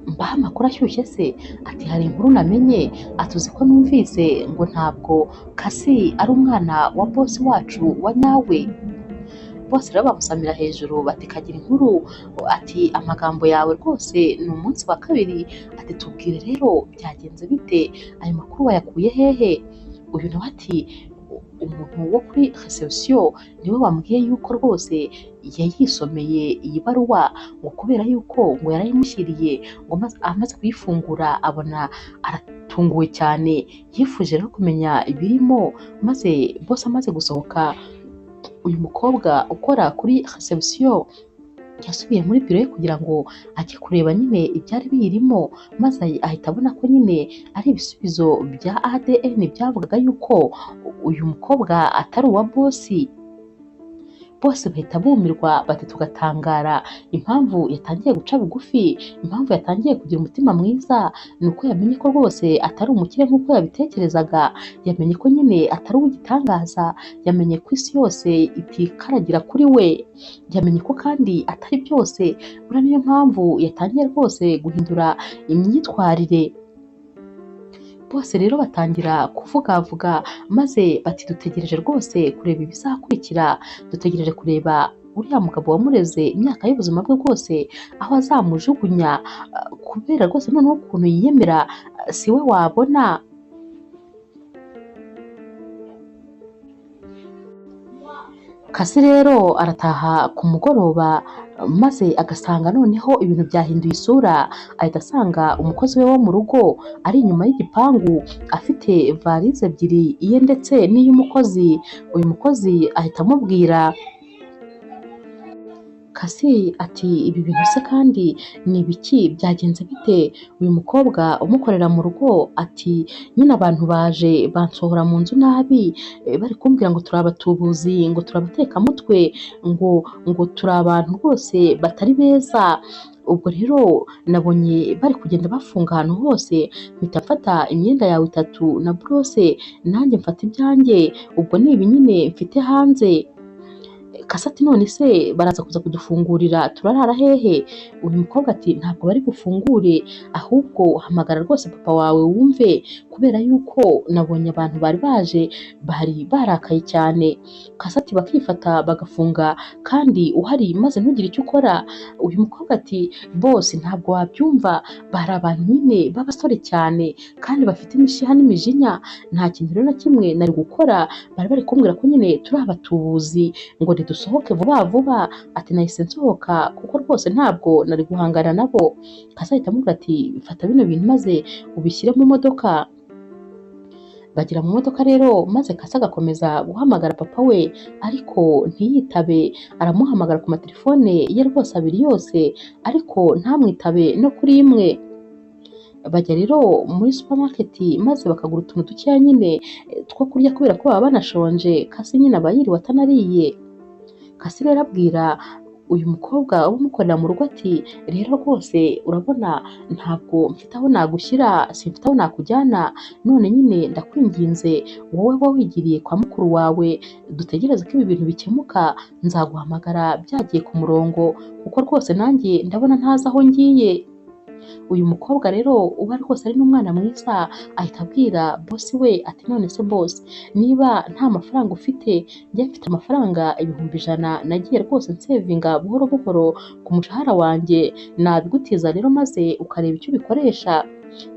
mbaha amakuru ashyushye se, ati hari inkuru namenye, atuzi ko numvise ngo ntabwo Kasi ari umwana wa bosi wacu wa nyawe. Bose rero bamusamira hejuru bati kagira inkuru, ati amagambo yawe rwose ni umunsi wa kabiri, ati tubwire rero byagenze bite, ayo makuru wayakuye hehe? Uyu nawe ati umuntu wo kuri reception niwe wambwiye yuko rwose yayisomeye iyi baruwa, ngo kubera yuko ngo yarayimushyiriye, ngo amaze kuyifungura abona aratunguwe cyane, yifuje rero kumenya ibirimo, maze bose amaze gusohoka uyu mukobwa ukora kuri reception yasubiye muri biro ye kugira ngo ajye kureba nyine ibyari biyirimo, maze ahita abona ko nyine ari ibisubizo bya ADN byavugaga yuko uyu mukobwa atari uwa bosi. Bose bahita bumirwa bati tugatangara, impamvu yatangiye guca bugufi, impamvu yatangiye kugira umutima mwiza ni uko yamenye ko rwose atari umukire nk'uko yabitekerezaga, yamenye ko nyine atari uw'igitangaza, yamenye ko isi yose itikaragira kuri we, yamenye ko kandi atari byose. Buriya niyo mpamvu yatangiye rwose guhindura imyitwarire. Bose rero batangira kuvugavuga, maze bati dutegereje rwose kureba ibizakurikira, dutegereje kureba uriya mugabo wamureze imyaka y'ubuzima bwe bwose aho azamujugunya, kubera rwose noneho ukuntu yiyemera si we wabona. Kasi rero arataha ku mugoroba, maze agasanga noneho ibintu byahinduye isura, ahita asanga umukozi we wo mu rugo ari inyuma y'igipangu afite varize ebyiri, iye ndetse n'iy'umukozi. Uyu mukozi ahita amubwira Kasi ati ibi bintu se kandi ni ibiki, byagenze bite? Uyu mukobwa umukorera mu rugo ati nyine abantu baje bansohora mu nzu nabi, bari kumbwira ngo turi abatubuzi, ngo turi abatekamutwe, ngo turi abantu rwose batari beza. Ubwo rero nabonye bari kugenda bafunga ahantu hose, mpita mfata imyenda yawe itatu na burose, nanjye mfata ibyanjye, ubwo ni ibi nyine mfite hanze. Kasi ati none se baraza kuza kudufungurira turarara hehe? Uyu mukobwa ati ntabwo bari bufungure, ahubwo hamagara rwose papa wawe wumve, kubera yuko nabonye abantu bari baje bari barakaye cyane. Kasi ati bakifata bagafunga kandi uhari maze ntugire icyo ukora. Uyu mukobwa ati bose ntabwo wabyumva, bari abantu nyine b'abasore cyane kandi bafite imishiha n'imijinya, nta kintu rero na kimwe nari gukora, bari bari kumbwira ko nyine turi abatubuzi ngo dusohoke vuba vuba. Ati nahise nsohoka kuko rwose ntabwo nari guhangana nabo. Kasi ahita amubwira ati fata bino bintu maze ubishyire mu modoka. Bagera mu modoka rero, maze Kasi agakomeza guhamagara papa we ariko ntiyitabe, aramuhamagara ku matelefone ye rwose abiri yose ariko ntamwitabe no kuri imwe. Bajya rero muri supermarket maze bakagura utuntu dukeya nyine two kurya kubera ko baba banashonje. Kasi nyine aba yiriwe atanariye. Kasi rero abwira uyu mukobwa umukorera mu rugo ati rero rwose urabona ntabwo mfite aho nagushyira, simfite aho nakujyana, none nyine ndakwinginze wowe wigiriye kwa mukuru wawe, dutegereze ko ibi bintu bikemuka, nzaguhamagara byagiye ku murongo kuko rwose nanjye ndabona ntazi aho ngiye. Uyu mukobwa rero uba rwose ari n'umwana mwiza, ahita abwira bosi we ati none se bosi, niba nta mafaranga ufite, njye mfite amafaranga 100,000 nagiye rwose nsevinga buhoro buhoro ku mushahara wanjye, nabigutiza rero maze ukareba icyo ubikoresha.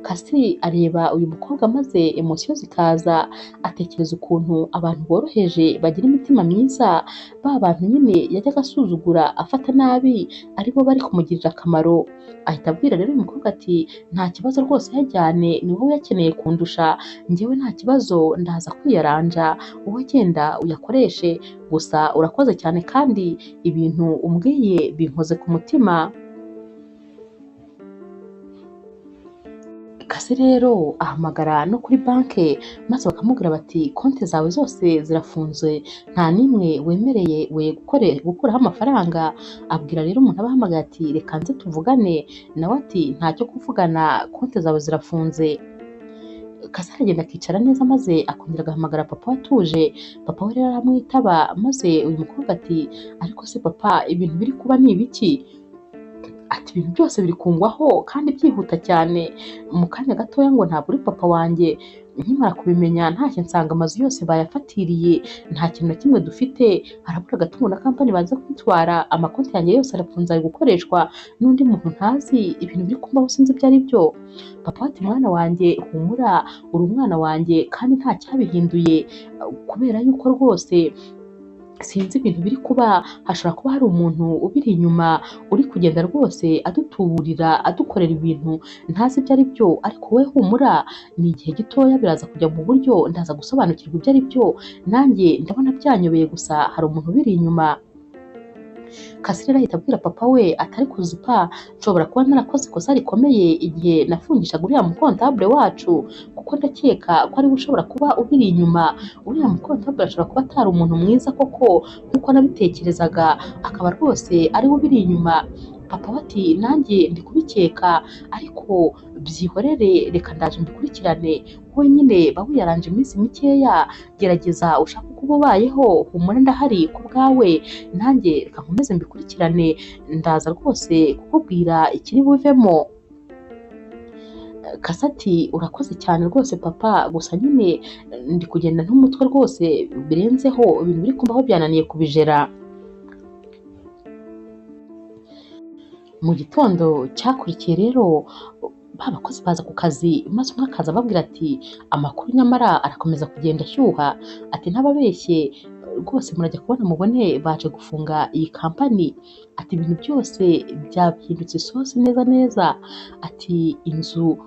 Kasi areba uyu mukobwa maze emosiyo zikaza, atekereza ukuntu abantu boroheje bagira imitima myiza, ba bantu nyine yajyaga asuzugura afata nabi aribo bari kumugirira akamaro. Ahita abwira rero uyu mukobwa ati nta kibazo rwose yajyane, ni wowe uyakeneye kundusha, njyewe nta kibazo ndaza kwiyaranja, wowe genda uyakoreshe, gusa urakoze cyane kandi ibintu umbwiye binkoze ku mutima. Kasi rero ahamagara no kuri banke maze bakamubwira bati konti zawe zose zirafunze, nta n'imwe wemereye we gukuraho amafaranga. Abwira rero umuntu abahamagaye ati reka nze tuvugane, nawe ati ntacyo kuvugana, konti zawe zirafunze. Kasi aragenda akicara neza maze akongera agahamagara papa we atuje. Papa we rero aramwitaba, maze uyu mukobwa ati ariko se papa ibintu biri kuba ni ibiki? Ati ibintu byose biri kungwaho kandi byihuta cyane, mu kanya gatoya ngo ntabwo uri papa wanjye. Nkimara kubimenya ntashye nsanga amazu yose bayafatiriye, nta kintu na kimwe dufite, harabura agatungo na kampani baza kwitwara, amakonti yanjye yose arafunze ari gukoreshwa n'undi muntu ntazi, ibintu biri kumbaho sinzi ibyo ari byo. Papa ati mwana wanjye humura, uri umwana wanjye kandi nta cyabihinduye, kubera yuko rwose sinzi ibintu biri kuba, hashobora kuba hari umuntu ubiri inyuma uri kugenda rwose adutuburira adukorera ibintu ntazi ibyo ari byo, ariko we humura, ni igihe gitoya biraza kujya mu buryo, ndaza gusobanukirwa ibyo ari byo, nanjye ndabona byanyobeye gusa hari umuntu ubiri inyuma. Kasi rero ahita abwira papa we atari kuzipa, nshobora kuba narakoze ikosa rikomeye igihe nafungishaga uriya mukontabule wacu, kuko ndakeka ko ariwe ushobora kuba ubiri inyuma. Uriya mukontabule ashobora kuba atari umuntu mwiza koko nk'uko nabitekerezaga, akaba rwose ariwe ubiri inyuma. Papa we ati nanjye ndi kubikeka, ariko byihorere reka ndaje mbikurikirane, wowe nyine ba wiyaranje iminsi mikeya, gerageza ushake uko uba ubayeho, humura ndahari ku bwawe, nanjye reka nkomeze mbikurikirane, ndaza rwose kukubwira ikiri buvemo. Kasi ati urakoze cyane rwose papa, gusa nyine ndi kugenda ntumutwe rwose birenzeho, ibintu biri kumbaho byananiye kubijera. Mu gitondo cyakurikiye rero ba bakozi baza ku kazi, maze umwe akaza ababwira ati amakuru nyamara arakomeza kugenda ashyuha, ati ntababeshye rwose murajya kubona mubone baje gufunga iyi kampani, ati ibintu byose byahindutse isosi neza neza, ati inzu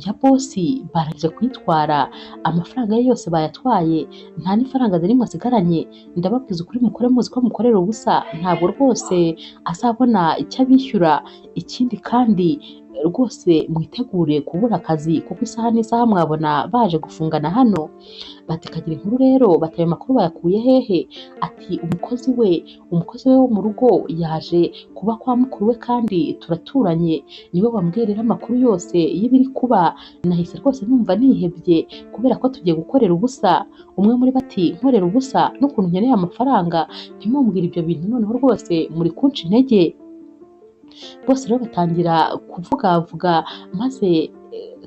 ya bosi barangije kuyitwara, amafaranga ye yose bayatwaye, nta n'ifaranga na rimwe asigaranye, ndababwiza ukuri mukore muzi ko mukorera ubusa, ntabwo rwose azabona icyo abishyura, ikindi kandi rwose mwitegure kubura akazi kuko isaha n'isaha mwabona baje gufungana hano. Bati kagira inkuru rero, bati ayo makuru bayakuye hehe? Ati umukozi we wo mu rugo yaje kuba kwa mukuru we kandi turaturanye, niwe wambwiye rero amakuru yose y'ibiri kuba, nahise rwose numva nihebye kubera ko tugiye gukorera ubusa. Umwe muri bo ati nkorera ubusa n'ukuntu nkeneye amafaranga, ntimumbwire ibyo bintu noneho rwose muri kunca intege. Bose rero batangira kuvugavuga, maze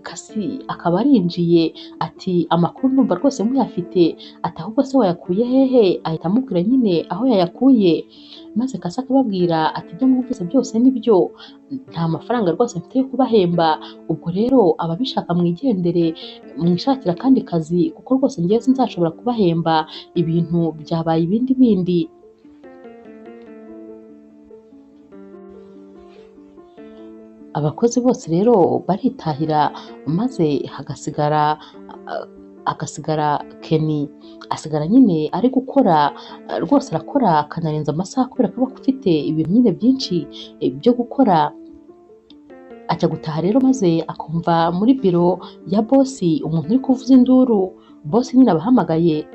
Kasi akaba arinjiye ati amakuru ndumva rwose muyafite, ati ahubwo se wayakuye hehe? Ahita amubwira nyine aho yayakuye, maze Kasi akababwira ati ibyo mwumvise byose nibyo, nta mafaranga rwose mfite yo kubahemba, ubwo rero ababishaka mwigendere mwishakira akandi kazi kuko rwose njyewe sinzashobora kubahemba, ibintu byabaye ibindi bindi. Abakozi bose rero baritahira, maze hagasigara Kenny, asigara nyine ari gukora rwose arakora akanarenza amasaha kubera ko aba afite ibintu nyine byinshi byo gukora. Ajya gutaha rero maze akumva muri biro ya bosi umuntu uri kuvuza induru, bosi nyine abahamagaye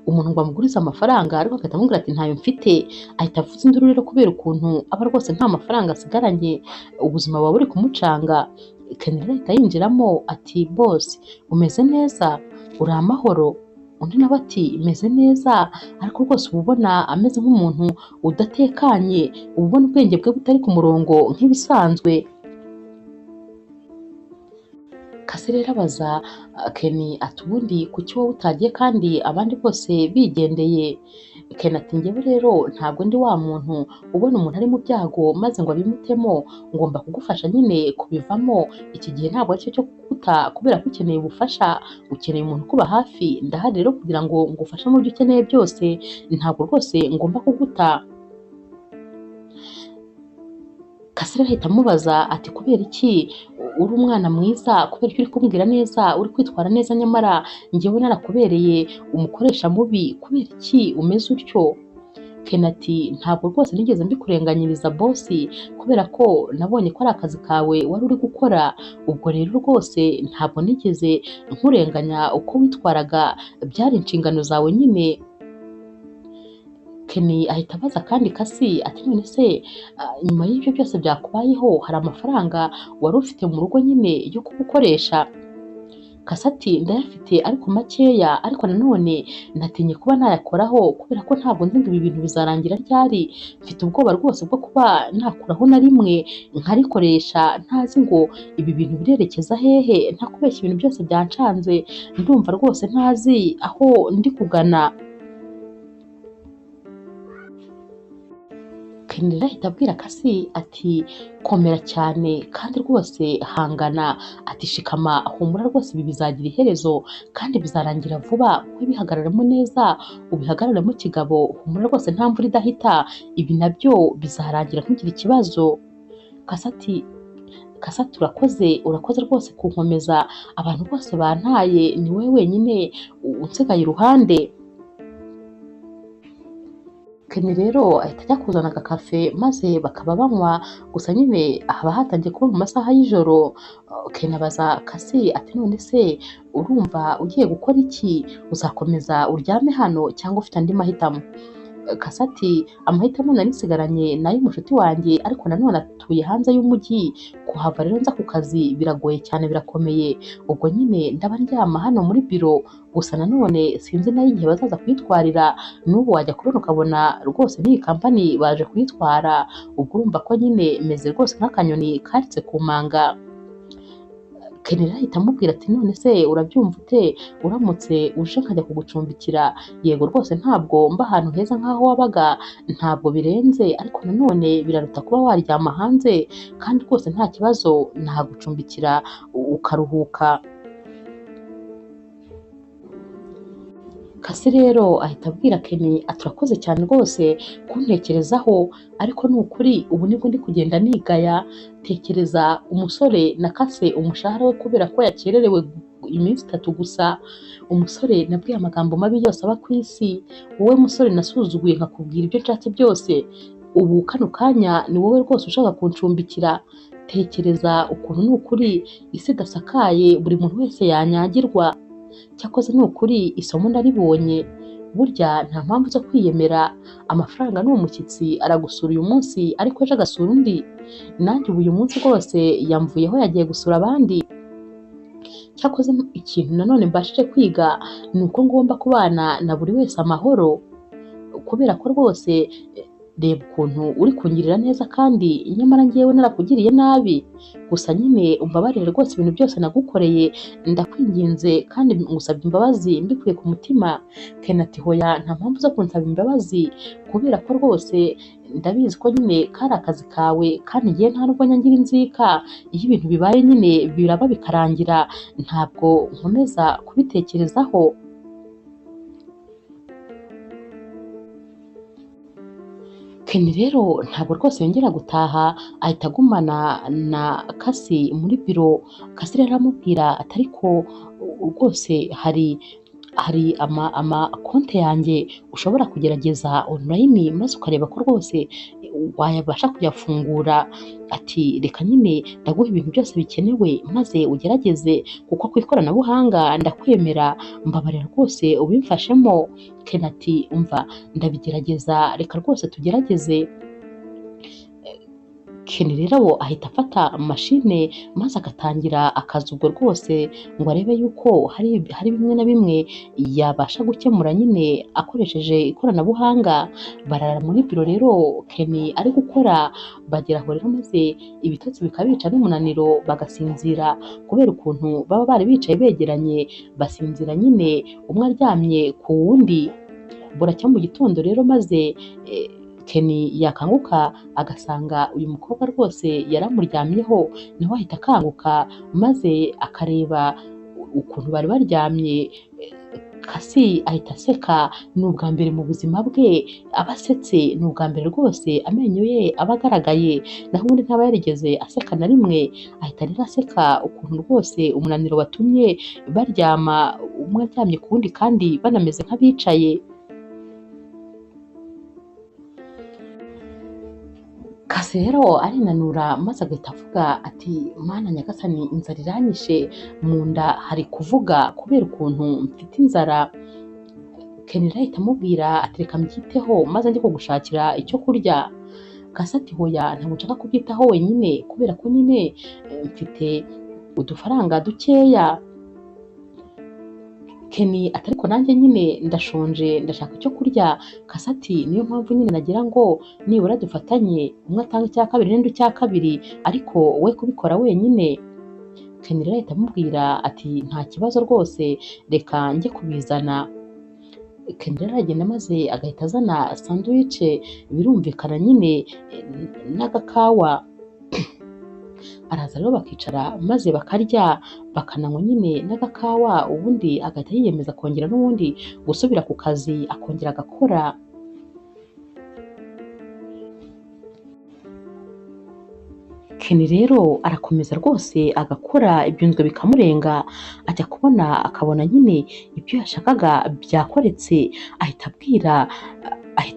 umuntu ngo amugurize amafaranga, ariko agahita amubwira ati ntayo mfite, ahita avuza induru rero kubera ukuntu aba rwose nta mafaranga asigaranye, ubuzima buba buri kumucanga. Kenny rero ahita yinjiramo ati bosi umeze neza, uri amahoro? Undi nawe ati meze neza, ariko rwose uba ubona ameze nk'umuntu udatekanye, uba ubona ubwenge bwe butari ku murongo nk'ibisanzwe. Kasi rero abaza Kenny ati ubundi kuki wowe utagiye kandi abandi bose bigendeye? Kenny ati njyewe rero ntabwo ndi wa muntu ubona umuntu ari mu byago maze ngo abimutemo, ngomba kugufasha nyine kubivamo, iki gihe ntabwo aricyo cyo kuguta kubera ko ukeneye ubufasha, ukeneye umuntu ukuba hafi, ndahari rero kugira ngo ngufashe mu byo ukeneye byose, ntabwo rwose ngomba kuguta. Kasi rero ahita amubaza ati kubera iki uri umwana mwiza, kubera iki uri kumbwira neza, uri kwitwara neza, nyamara njyewe narakubereye umukoresha mubi, kubera iki umeze utyo? Kenny ati ntabwo rwose nigeze mbikurenganyiriza bosi, kubera ko nabonye ko ari akazi kawe wari uri gukora, ubwo rero rwose ntabwo nigeze nkurenganya uko witwaraga, byari inshingano zawe nyine. Kenny ahita abaza kandi Kasi ati none se nyuma y'ibyo byose byakubayeho hari amafaranga wari ufite mu rugo nyine yo kugukoresha? Kasi ati ndayafite ariko makeya, ariko nanone natinye kuba nayakoraho kubera ko ntabwo nzi ngo ibi bintu bizarangira ryari, mfite ubwoba rwose bwo kuba nakuraho na rimwe nkarikoresha ntazi ngo ibi bintu birerekeza hehe, ntakubeshya ibintu byose byancanze, ndumva rwose ntazi aho ndi kugana. Kenny ahita abwira Kasi ati komera cyane kandi rwose hangana, ati shikama humura rwose ibi bizagira iherezo kandi bizarangira vuba, wowe bihagararemo neza ubihagararemo kigabo, humura rwose nta mvura idahita, ibi nabyo bizarangira ntugire ikibazo. Kasi ati Kasi ati urakoze, urakoze rwose kunkomeza, abantu bose bantaye ni wowe wenyine unsigaye iruhande. Kenny rero ahita ajya kuzana agakafe maze bakaba banywa, gusa nyine haba hatangiye kuba mu masaha y'ijoro. Kenny abaza Kasi ati none se urumva ugiye gukora iki, uzakomeza uryame hano cyangwa ufite andi mahitamo? Kasi ati amahitamo nari nsigaranye ni ay'umushuti wanjye, ariko nanone atuye hanze y'umujyi, kuhava rero nza ku kazi biragoye cyane birakomeye, ubwo nyine ndaba ndyama hano muri biro, gusa nanone sinzi nayo igihe bazaza kuyitwarira, n'ubu wajya kubona ukabona rwose n'iyi kampani baje kuyitwara, ubwo urumva ko nyine meze rwose nk'akanyoni karitse ku manga. Kenny ahita amubwira ati none se urabyumva ute uramutse uje nkajya kugucumbikira? Yego rwose ntabwo mba ahantu heza nk'aho wabaga, ntabwo birenze, ariko nanone biraruta kuba waryama hanze, kandi rwose nta kibazo nahagucumbikira ukaruhuka. Kasi rero ahita abwira Kenny ati urakoze cyane rwose kuntekerezaho, ariko ni ukuri ubu nibwo ndi kugenda nigaya, tekereza umusore nakase umushahara we kubera ko yakererewe iminsi 3 gusa, umusore nabwiye amagambo mabi yose aba ku isi, wowe musore nasuzuguye nkakubwira ibyo nshatse byose, ubu kano kanya ni wowe rwose ushaka kuncumbikira, tekereza ukuntu ni ukuri isi idasakaye buri muntu wese yanyagirwa. Cyakoze ni ukuri isomo ndaribonye, burya nta mpamvu zo kwiyemera, amafaranga ni umushyitsi aragusura uyu munsi ariko ejo agasura undi, nanjye ubu uyu munsi rwose yamvuyeho yagiye gusura abandi. Cyakoze ikintu nanone mbashije kwiga ni uko ngomba kubana na buri wese amahoro, kubera ko rwose reba ukuntu uri kungirira neza kandi nyamara njyewe narakugiriye nabi, gusa nyine umbabarire rwose ibintu byose nagukoreye, ndakwinginze kandi ngusabye imbabazi mbikuye ku mutima. Kenny ati hoya nta mpamvu zo kunsaba imbabazi kubera ko rwose ndabizi ko nyine kari akazi kawe kandi njyewe nta nubwo nyangira inzika, iyo ibintu bibaye nyine biraba bikarangira, ntabwo nkomeza kubitekerezaho. Kenny rero ntabwo rwose yongera gutaha, ahita agumana na Kasi muri biro. Kasi rero aramubwira ati ariko rwose hari ama konti yanjye ushobora kugerageza online maze ukareba ko rwose wayabasha kuyafungura, ati reka nyine ndaguha ibintu byose bikenewe maze ugerageze kuko ku ikoranabuhanga ndakwemera, mbabarira rwose ubimfashemo. Kenny ati umva ndabigerageza, reka rwose tugerageze. Kenny rero ahita afata mashine maze agatangira akazi ubwo rwose ngo arebe yuko hari bimwe na bimwe yabasha gukemura nyine akoresheje ikoranabuhanga. Barara muri biro rero Kenny ari gukora, bagera aho rero maze ibitotsi bikabica n'umunaniro bagasinzira, kubera ukuntu baba bari bicaye begeranye, basinzira nyine umwe aryamye ku wundi. Buracya mu gitondo rero maze Kenny yakanguka agasanga uyu mukobwa rwose yaramuryamyeho, nawe ahita akanguka maze akareba ukuntu bari baryamye. Kasi ahita aseka, ni ubwa mbere mu buzima bwe aba asetse, ni ubwa mbere rwose amenyo ye aba agaragaye, naho ubundi ntaba yarigeze aseka na rimwe. Ahita rero aseka ukuntu rwose umunaniro watumye baryama umwe aryamye ku wundi kandi banameze nk'abicaye. Kasi rero arinanura maze agahita avuga ati Mana nyagasani inzara iranyishe, mu nda hari kuvuga kubera ukuntu mfite inzara. Kenny ahita amubwira ati reka mbyiteho maze njye kugushakira icyo kurya. Kasi ati hoya ntabwo nshaka kubyitaho wenyine kubera ko nyine mfite udufaranga dukeya. Kenny ati ariko nanjye nyine ndashonje ndashaka icyo kurya. Kasi ati niyo mpamvu nyine nagira ngo nibura dufatanye, umwe atanga icya kabiri n'undi icya kabiri, ariko we kubikora wenyine. Kenny rero ahita amubwira ati nta kibazo rwose reka njye kubizana. Kenny rero aragenda maze agahita azana sandwich, birumvikana nyine n'agakawa. Araza rero bakicara maze bakarya bakananywa nyine n'agakawa, ubundi agahita yiyemeza kongera n'ubundi gusubira ku kazi akongera agakora. Kenny rero arakomeza rwose agakora, ibyunzwe bikamurenga, ajya kubona akabona nyine ibyo yashakaga byakoretse, ahita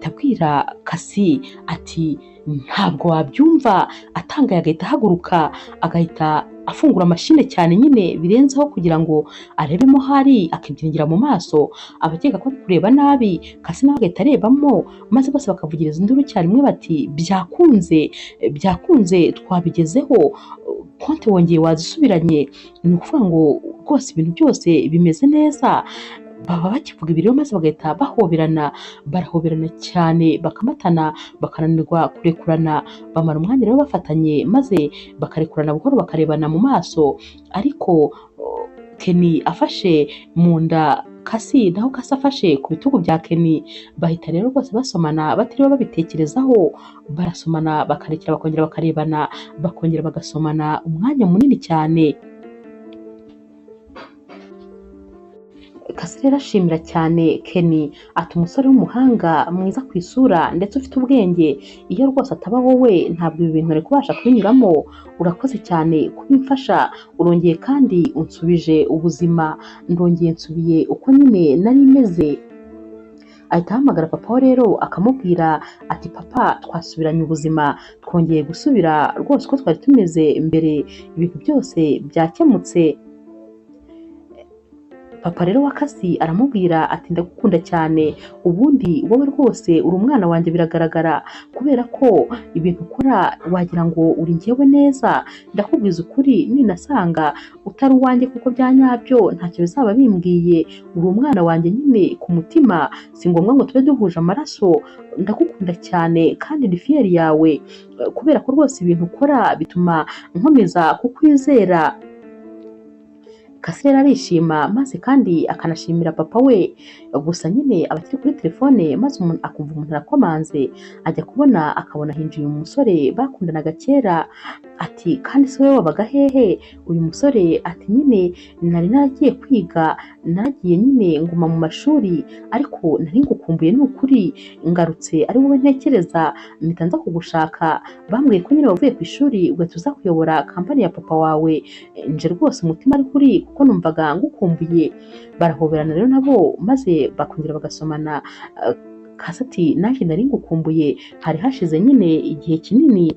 abwira Kasi ati ntabwo wabyumva. Atangaye agahita ahaguruka agahita afungura mashine cyane nyine birenzeho kugira ngo arebemo hari, akibyiringira mu maso abakeka ko ari kureba nabi. Kasi nawe agahita arebamo maze bose bakavugiriza induru icyarimwe bati byakunze byakunze twabigezeho, konti wongeye wazisubiranye, ni ukuvuga ngo rwose ibintu byose bimeze neza. Baba bakivuga ibiryo maze bagahita bahoberana, barahoberana cyane bakamatana bakananirwa kurekurana, bamara umwanya rero bafatanye maze bakarekurana buhoro bakarebana mu maso, ariko Kenny afashe mu nda Kasi naho Kasi afashe ku bitugu bya Kenny, bahita rero rwose basomana batiriwe babitekerezaho, barasomana bakarekera bakongera bakarebana bakongera bagasomana umwanya munini cyane. Kasi rero ashimira cyane Kenny ati umusore w'umuhanga mwiza ku isura ndetse ufite ubwenge, iyo rwose ataba wowe ntabwo ibi bintu nari kubasha kubinyuramo, urakoze cyane kubimfasha, urongeye kandi unsubije ubuzima, ndongeye nsubiye uko nyine nari meze. Ahita ahamagara papa we rero akamubwira ati papa twasubiranye ubuzima, twongeye gusubira rwose uko twari tumeze mbere, ibintu byose byakemutse. Papa rero wa Kasi aramubwira ati ndagukunda cyane, ubundi wowe rwose uri umwana wanjye biragaragara, kubera ko ibintu ukora wagira ngo uri njyewe neza, ndakubwiza ukuri ninasanga utari uwanjye kuko bya nyabyo ntacyo bizaba bimbwiye, uri umwana wanjye nyine ku mutima, si ngombwa ngo tube duhuje amaraso, ndagukunda cyane kandi ni fiyeri yawe, kubera ko rwose ibintu ukora bituma nkomeza kukwizera. Kasi rero arishima maze kandi akanashimira papa we, gusa nyine aba akiri kuri telefone maze akumva umuntu arakomanze, ajya kubona akabona hinjiye umusore bakundanaga kera, ati kandi se wowe wabaga hehe? Uyu musore ati nyine nari naragiye kwiga, naragiye nyine nguma mu mashuri, ariko nari ngukumbuye ni ukuri, ngarutse ari wowe ntekereza, mpita nza kugushaka, bambwiye ko nyine wavuye ku ishuri ugahita uza kuyobora kampani ya papa wawe, nje rwose umutima ari kuri kuko numvaga ngukumbuye. Barahoberana rero nabo maze bakongera bagasomana. Kasi ati nanjye nari ngukumbuye, hari hashize nyine igihe kinini.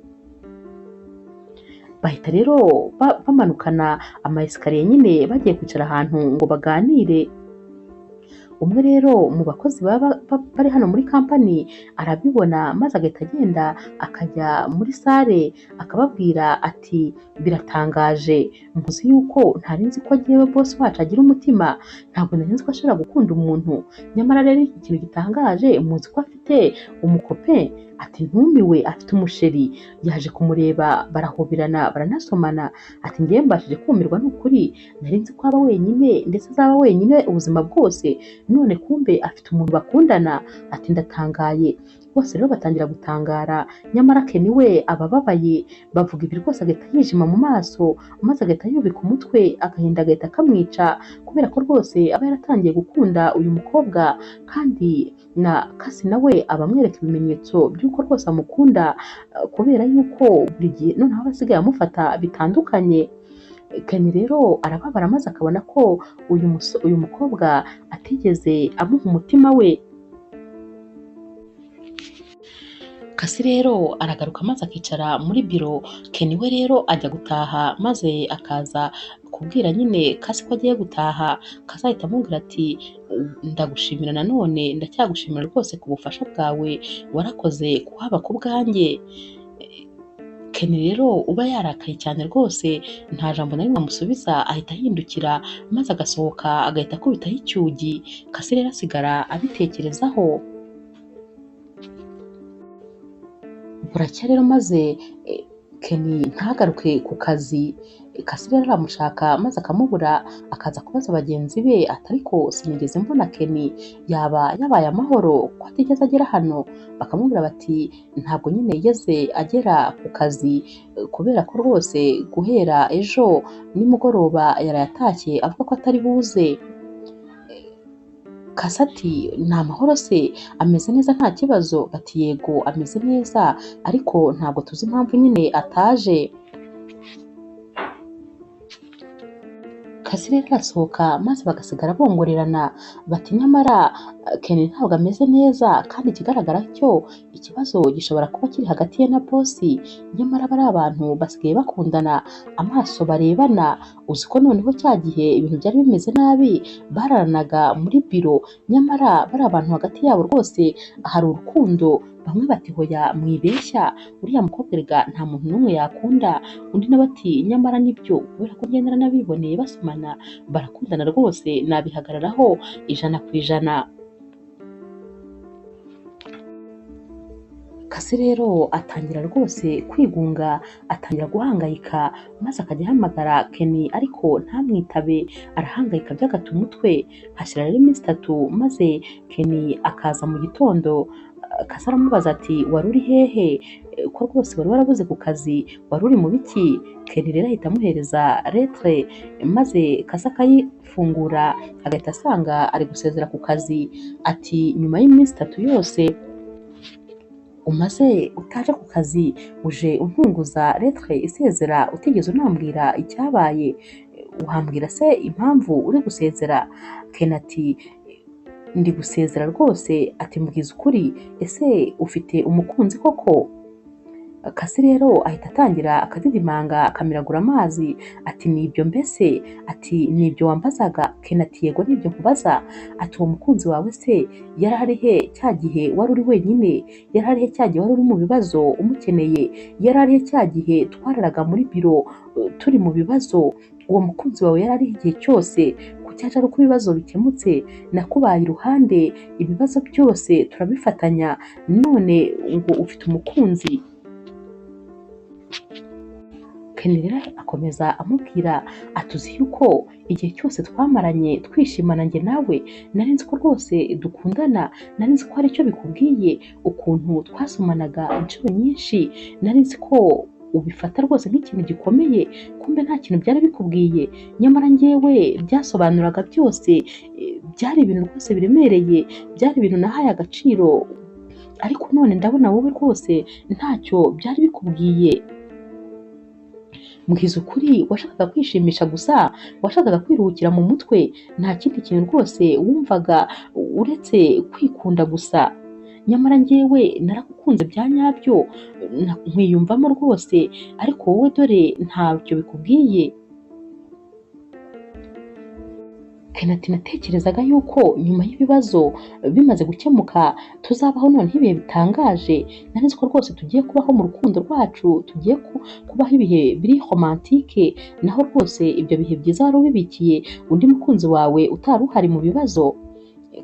Bahita rero bamanukana ama esikariye nyine bagiye kwicara ahantu ngo baganire. Umwe rero mu bakozi baba bari hano muri kampani arabibona maze agahita agenda akajya muri sale akababwira ati biratangaje, muzi yuko ntari nzi ko agiye boss wacu agira umutima, ntabwo nari nzi ko ashobora gukunda umuntu, nyamara rero iki kintu gitangaje muzi ko afite umukope, ati ntumiwe afite umusheri, yaje kumureba barahoberana baranasomana, ati ngewe mbashije kumirwa ni ukuri, nari nzi ko aba wenyine ndetse azaba wenyine ubuzima bwose, none kumbe afite umuntu bakundana, ati ndatangaye. Bose rero batangira gutangara, nyamara Kenny we aba ababaye, bavuga ibi rwose agahita yijima mu maso maze agahita yubika umutwe, agahinda agahita kamwica, kubera ko rwose aba yaratangiye gukunda uyu mukobwa, kandi na Kasi nawe aba amwereka ibimenyetso by'uko rwose amukunda, kubera yuko buri gihe noneho aba asigaye amufata bitandukanye. Kenny rero arababara maze akabona ko uyu mukobwa atigeze amuha umutima we. Kasi rero aragaruka maze akicara muri biro, Kenny we rero ajya gutaha maze akaza kubwira nyine Kasi ko agiye gutaha. Kasi ahita amubwira ati ndagushimira nanone, ndacyagushimira rwose ku bufasha bwawe, warakoze kuhaba ku bwanjye. Kenny rero uba yarakaye cyane rwose, nta jambo na rimwe amusubiza, ahita ahindukira maze agasohoka agahita akubitaho icyugi. Kasi rero asigara abitekerezaho. Buracya rero maze Kenny ntagaruke ku kazi. Kasi rero aramushaka maze akamubura, akaza kubaza bagenzi be ati ariko sinigeze mbona Kenny, yaba yabaye amahoro ko atigeze agera hano? Bakamubwira bati ntabwo nyine yigeze agera ku kazi kubera ko rwose guhera ejo nimugoroba yaraye atashye avuga ko atari buze. Kasi ati ni amahoro se, ameze neza nta kibazo? Bati yego ameze neza, ariko ntabwo tuzi impamvu nyine ataje. Kasi rero arasohoka maze bagasigara bongorerana bati nyamara Kenny ntabwo ameze neza, kandi ikigaragara cyo ikibazo gishobora kuba kiri hagati ye na bosi, nyamara bari abantu basigaye bakundana amaso barebana. Uzi ko noneho cya gihe ibintu byari bimeze nabi bararanaga muri biro, nyamara bari abantu hagati yabo rwose hari urukundo. Bamwe bati hoya mwibeshya, uriya mukobwa erega nta muntu n'umwe yakunda. Undi nawe ati nyamara nibyo, kubera ko njye naranabiboneye basomana barakundana rwose, nabihagararaho 100%. Kasi rero atangira rwose kwigunga, atangira guhangayika, maze akajya ahamagara Kenny ariko ntamwitabe, arahangayika byagata umutwe. Hashira rero iminsi 3 maze Kenny akaza mu gitondo. Kasi aramubaza ati wari uri hehe ko rwose wari warabuze ku kazi, wari uri mu biki? Kenny rero ahita amuhereza letre maze Kasi akayifungura agahita asanga ari gusezera ku kazi. Ati nyuma y'iminsi 3 yose umaze utaje ku kazi, uje untunguza letre isezera utigeze unambwira icyabaye, wambwira se impamvu uri gusezera? Kenny ati ndi gusezera rwose. Ati mbwiza ukuri, ese ufite umukunzi koko? Kasi rero ahita atangira akadidimanga akamiragura amazi, ati nibyo mbese? Ati nibyo wambazaga? Kenny ati yego nibyo nkubaza. Ati uwo mukunzi wawe se yari ari he cya gihe wari uri wenyine? Yari ari he cya gihe wari uri mu bibazo umukeneye? Yari ari he cya gihe twararaga muri biro turi mu bibazo? Uwo mukunzi wawe yari ari igihe cyose, kuki aje ari uko ibibazo bikemutse? Nakubaye iruhande, ibibazo byose turabifatanya, none ngo ufite umukunzi? Kenny rero akomeza amubwira atuzi yuko igihe cyose twamaranye twishimana njye nawe, nari nzi ko rwose dukundana, nari nzi ko hari icyo bikubwiye, ukuntu twasomanaga inshuro nyinshi, nari nzi ko ubifata rwose nk'ikintu gikomeye, kumbe nta kintu byari bikubwiye, nyamara njyewe byasobanuraga byose, byari ibintu rwose biremereye, byari ibintu nahaye agaciro, ariko none ndabona wowe rwose ntacyo byari bikubwiye. Mbwiza ukuri, washakaga kwishimisha gusa, washakaga kwiruhukira mu mutwe, nta kindi kintu rwose wumvaga uretse kwikunda gusa. Nyamara njyewe naragukunze bya nyabyo, nkwiyumvamo rwose, ariko wowe dore ntacyo bikubwiye. Kenny ati natekerezaga yuko nyuma y'ibibazo bimaze gukemuka tuzabaho noneho ibihe bitangaje, nari nzi ko rwose tugiye kubaho mu rukundo rwacu, tugiye kubaho ibihe biri romantike, naho rwose ibyo bihe byiza wari ubibikiye undi mukunzi wawe utari uhari mu bibazo.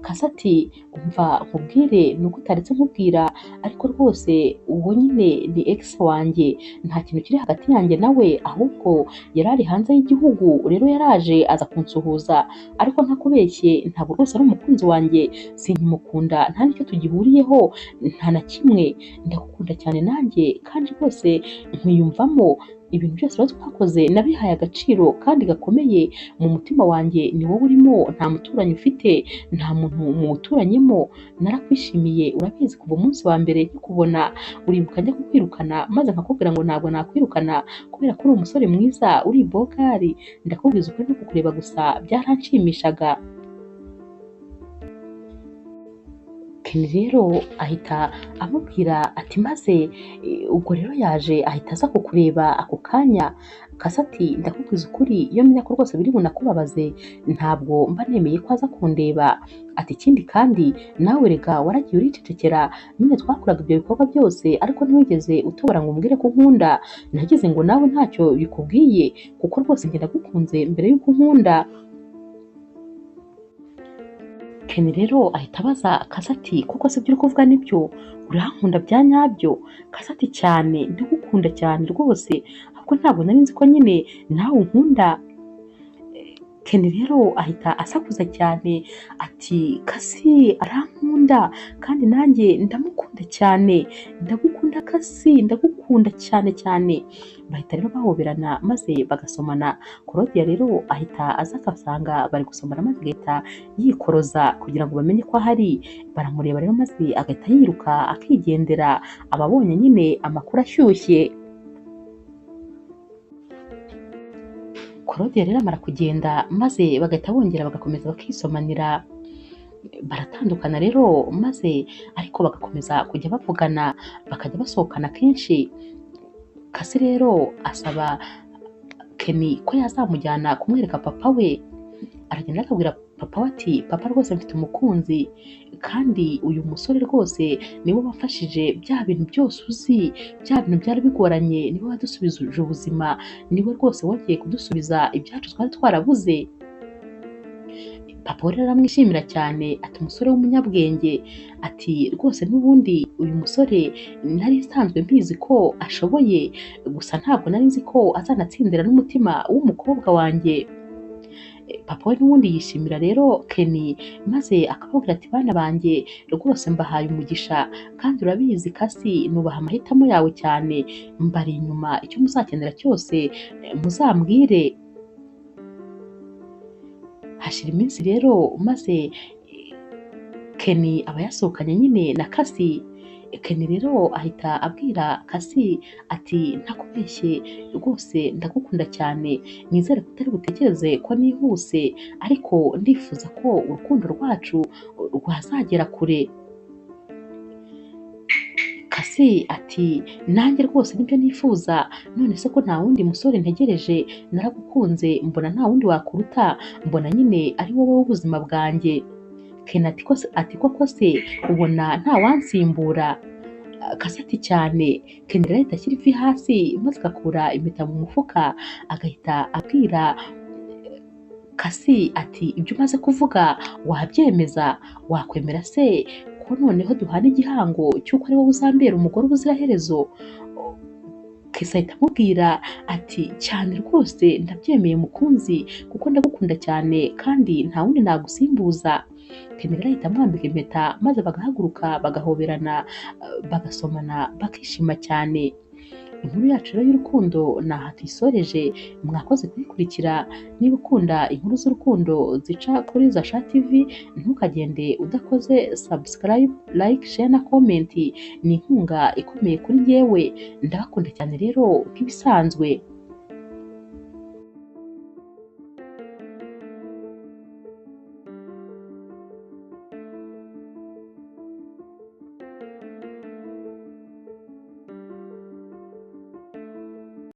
Kasi ati umva nkubwire, nuko utaretse nkubwira, ariko rwose uwo nyine ni ex wanjye, nta kintu kiri hagati yanjye nawe, ahubwo yari ari hanze y'igihugu, rero yaraje aza kunsuhuza, ariko ntakubeshye ntabwo rwose ari umukunzi wanjye, sinkimukunda, nta n'icyo tugihuriyeho, nta na kimwe, ndagukunda cyane nanjye kandi rwose nkwiyumvamo, ibintu byose rero twakoze nabihaye agaciro kandi gakomeye mu mutima wanjye, ni wowe urimo, nta muturanyi ufite, nta muntu muwuturanyemo, narakwishimiye, urabizi kuva umunsi wa mbere nkikubona, uribuka njya kukwirukana maze nkakubwira ngo ntabwo nakwirukana kubera ko uri umusore mwiza, uri ibogari, ndakubwiza ukuri no kukureba gusa byaranshimishaga. Ken rero ahita amubwira ati maze ubwo rero yaje ahita aza kukureba ako kanya. Kasi ati ndakubwiza ukuri, iyo menya ko rwose biri bunakubabaze ntabwo mba nemeye ko aza kundeba. Ati ikindi kandi nawe rega waragiye uricecekera, nyine twakoraga ibyo bikorwa byose ariko ntiwigeze utobora ngo umbwire ko unkunda, nagize ngo nawe ntacyo bikubwiye kuko rwose njye ndagukunze mbere y'uko unkunda. Ken rero ahita abaza Kasi ati koko se ibyo uri kuvuga nibyo, urankunda bya nyabyo? Kasi ati cyane, ndagukunda cyane rwose, ahubwo ntabwo nari nzi ko nyine nawe unkunda. Ken rero ahita asakuza cyane ati Kasi arankunda kandi nanjye ndamukunda cyane, ndagukunda Kasi, ndagukunda cyane cyane. Bahita rero bahoberana maze bagasomana. Claudia rero ahita aza akasanga bari gusomana maze agahita yikoroza kugira ngo bamenye ko ahari. Baramureba rero maze agahita yiruka akigendera, ababonye nyine amakuru ashyushye. Claudia rero amara kugenda maze bagahita bongera bagakomeza bakisomanira, baratandukana rero maze ariko bagakomeza kujya bavugana, bakajya basohokana kenshi. Kasi rero asaba Ken ko yazamujyana kumwereka papa we. Aragenda akabwira papa we ati papa rwose mfite umukunzi kandi uyu musore rwose niwe wamfashije bya bintu byose uzi, bya bintu byari bigoranye, niwe wadusubije ubuzima, niwe rwose wongeye kudusubiza ibyacu twari twarabuze. Papa we rero aramwishimira cyane ati umusore w'umunyabwenge, ati rwose n'ubundi uyu musore nari nsanzwe mbizi ko ashoboye, gusa ntabwo nari nzi ko azanatsindira n'umutima w'umukobwa wanjye. Papa we n'ubundi yishimira rero Ken maze akababwira ati bana banjye rwose mbahaye umugisha kandi urabizi Kasi nubaha amahitamo yawe cyane, mbari inyuma, icyo muzakenera cyose muzambwire. Hashira iminsi rero maze Ken aba yasohokanye nyine na Kasi. Ken rero ahita abwira Kasi ati ntakubeshye rwose ndagukunda cyane, nizere ko utari butekereze ko nihuse, ariko ndifuza ko urukundo rwacu rwazagera kure. Kasi ati nanjye rwose nibyo nifuza, none se ko nta wundi musore ntegereje, naragukunze mbona nta wundi wakuruta, mbona nyine ari wowe w'ubuzima bwanjye. Ken ati koko se ubona nta wansimbura? Kasi ati cyane. Ken rero ahita ashyira ivi hasi maze agakura impeta mu mufuka agahita abwira Kasi ati ibyo umaze kuvuga wabyemeza, wakwemera se ko noneho duhana igihango cy'uko ari wowe uzambera umugore ubuziraherezo? Kasi ahita amubwira ati cyane rwose ndabyemeye mukunzi, kuko ndagukunda cyane kandi nta wundi nagusimbuza. Ken rero ahita amwambika impeta maze bagahaguruka bagahoberana bagasomana bakishima cyane. Inkuru yacu rero y'urukundo ni aha tuyisoreje, mwakoze kuyikurikira. Niba ukunda inkuru z'urukundo zica kuri Zasha TV ntukagende udakoze subscribe, like, share na comment, ni inkunga ikomeye kuri njyewe. Ndabakunda cyane rero nk'ibisanzwe.